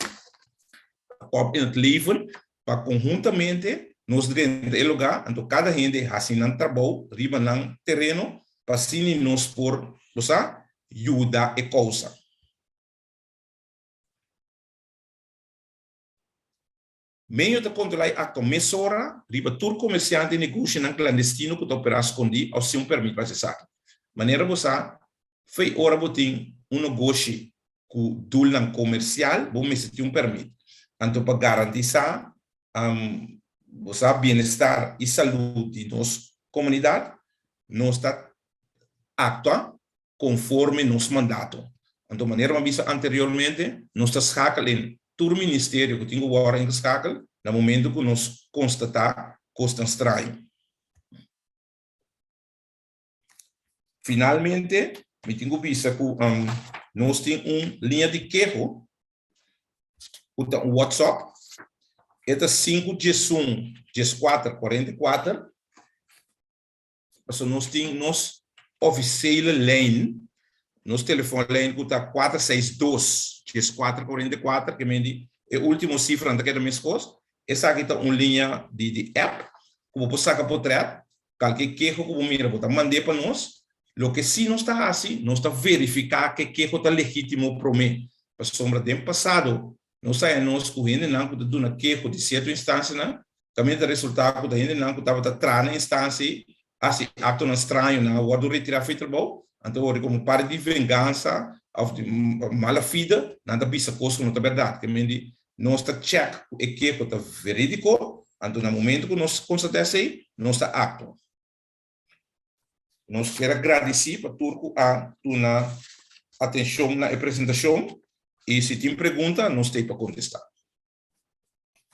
op in het leven pa konhuntamente nos drenta e lugá, anto kada hende hasi nan trabou riba nan tereno pa asina nos por, bo sa, yuda e kousa. Meño ta kontrolá e akto mesora riba tur komersiante i negoshinan klandestino ku ta operá skondí òf sin un pèrmit pa hasi esaki. Manera bo sa, fei ora bo tin un negoshi ku dulnan komersial, bo mester tin un pèrmit. Anto pa garantisá bo sa bienestar i salú di nos komunidat, nos ta aktua konforme nos mandato. Anto manera mi a bisa anteriormente, nos ta schakel in tur ministerio ku tin ku wòrdu ingeschakel na momento ku nos konstatá kosnan straño. Finalmente, mi tin ku bisa ku nos tin un liña di keho ku ta un WhatsApp. E ta 5 11 14 44. Pasobra nos tin nos ofisiële lijn, nos telefoonlijn ku ta 462 14 44, ke men di e último sifranan ta keda meskos. Esaki ta un liña di di app ku bo por saka potrèt, kalke keho ku bo mira bo ta mand'é pa nos. Loke sí nos ta hasi, nos ta verifiká ku e keho ta legítimo promé, pasobra den pasado nos haña nos ku hendenan ku ta duna keho di sierto instansianan Kaminda ta resultá ku ta hendenan ku tabata traha na instansia ei hasi aktonan straño, nan a wòrdu retirá for di trabou, anto wòrdu komo parti di vengansa òf di mala fide, nan ta bisa kos ku no ta bèrdat. Ke men di nos ta chèk ku e keho ta verídiko, anto na momentu ku nos konstatá esei, nos ta aktua. Nos kier a gradisí pa tur ku a duna atenshon na e presentashon i si tin pregunta nos ta ei pa kontestá.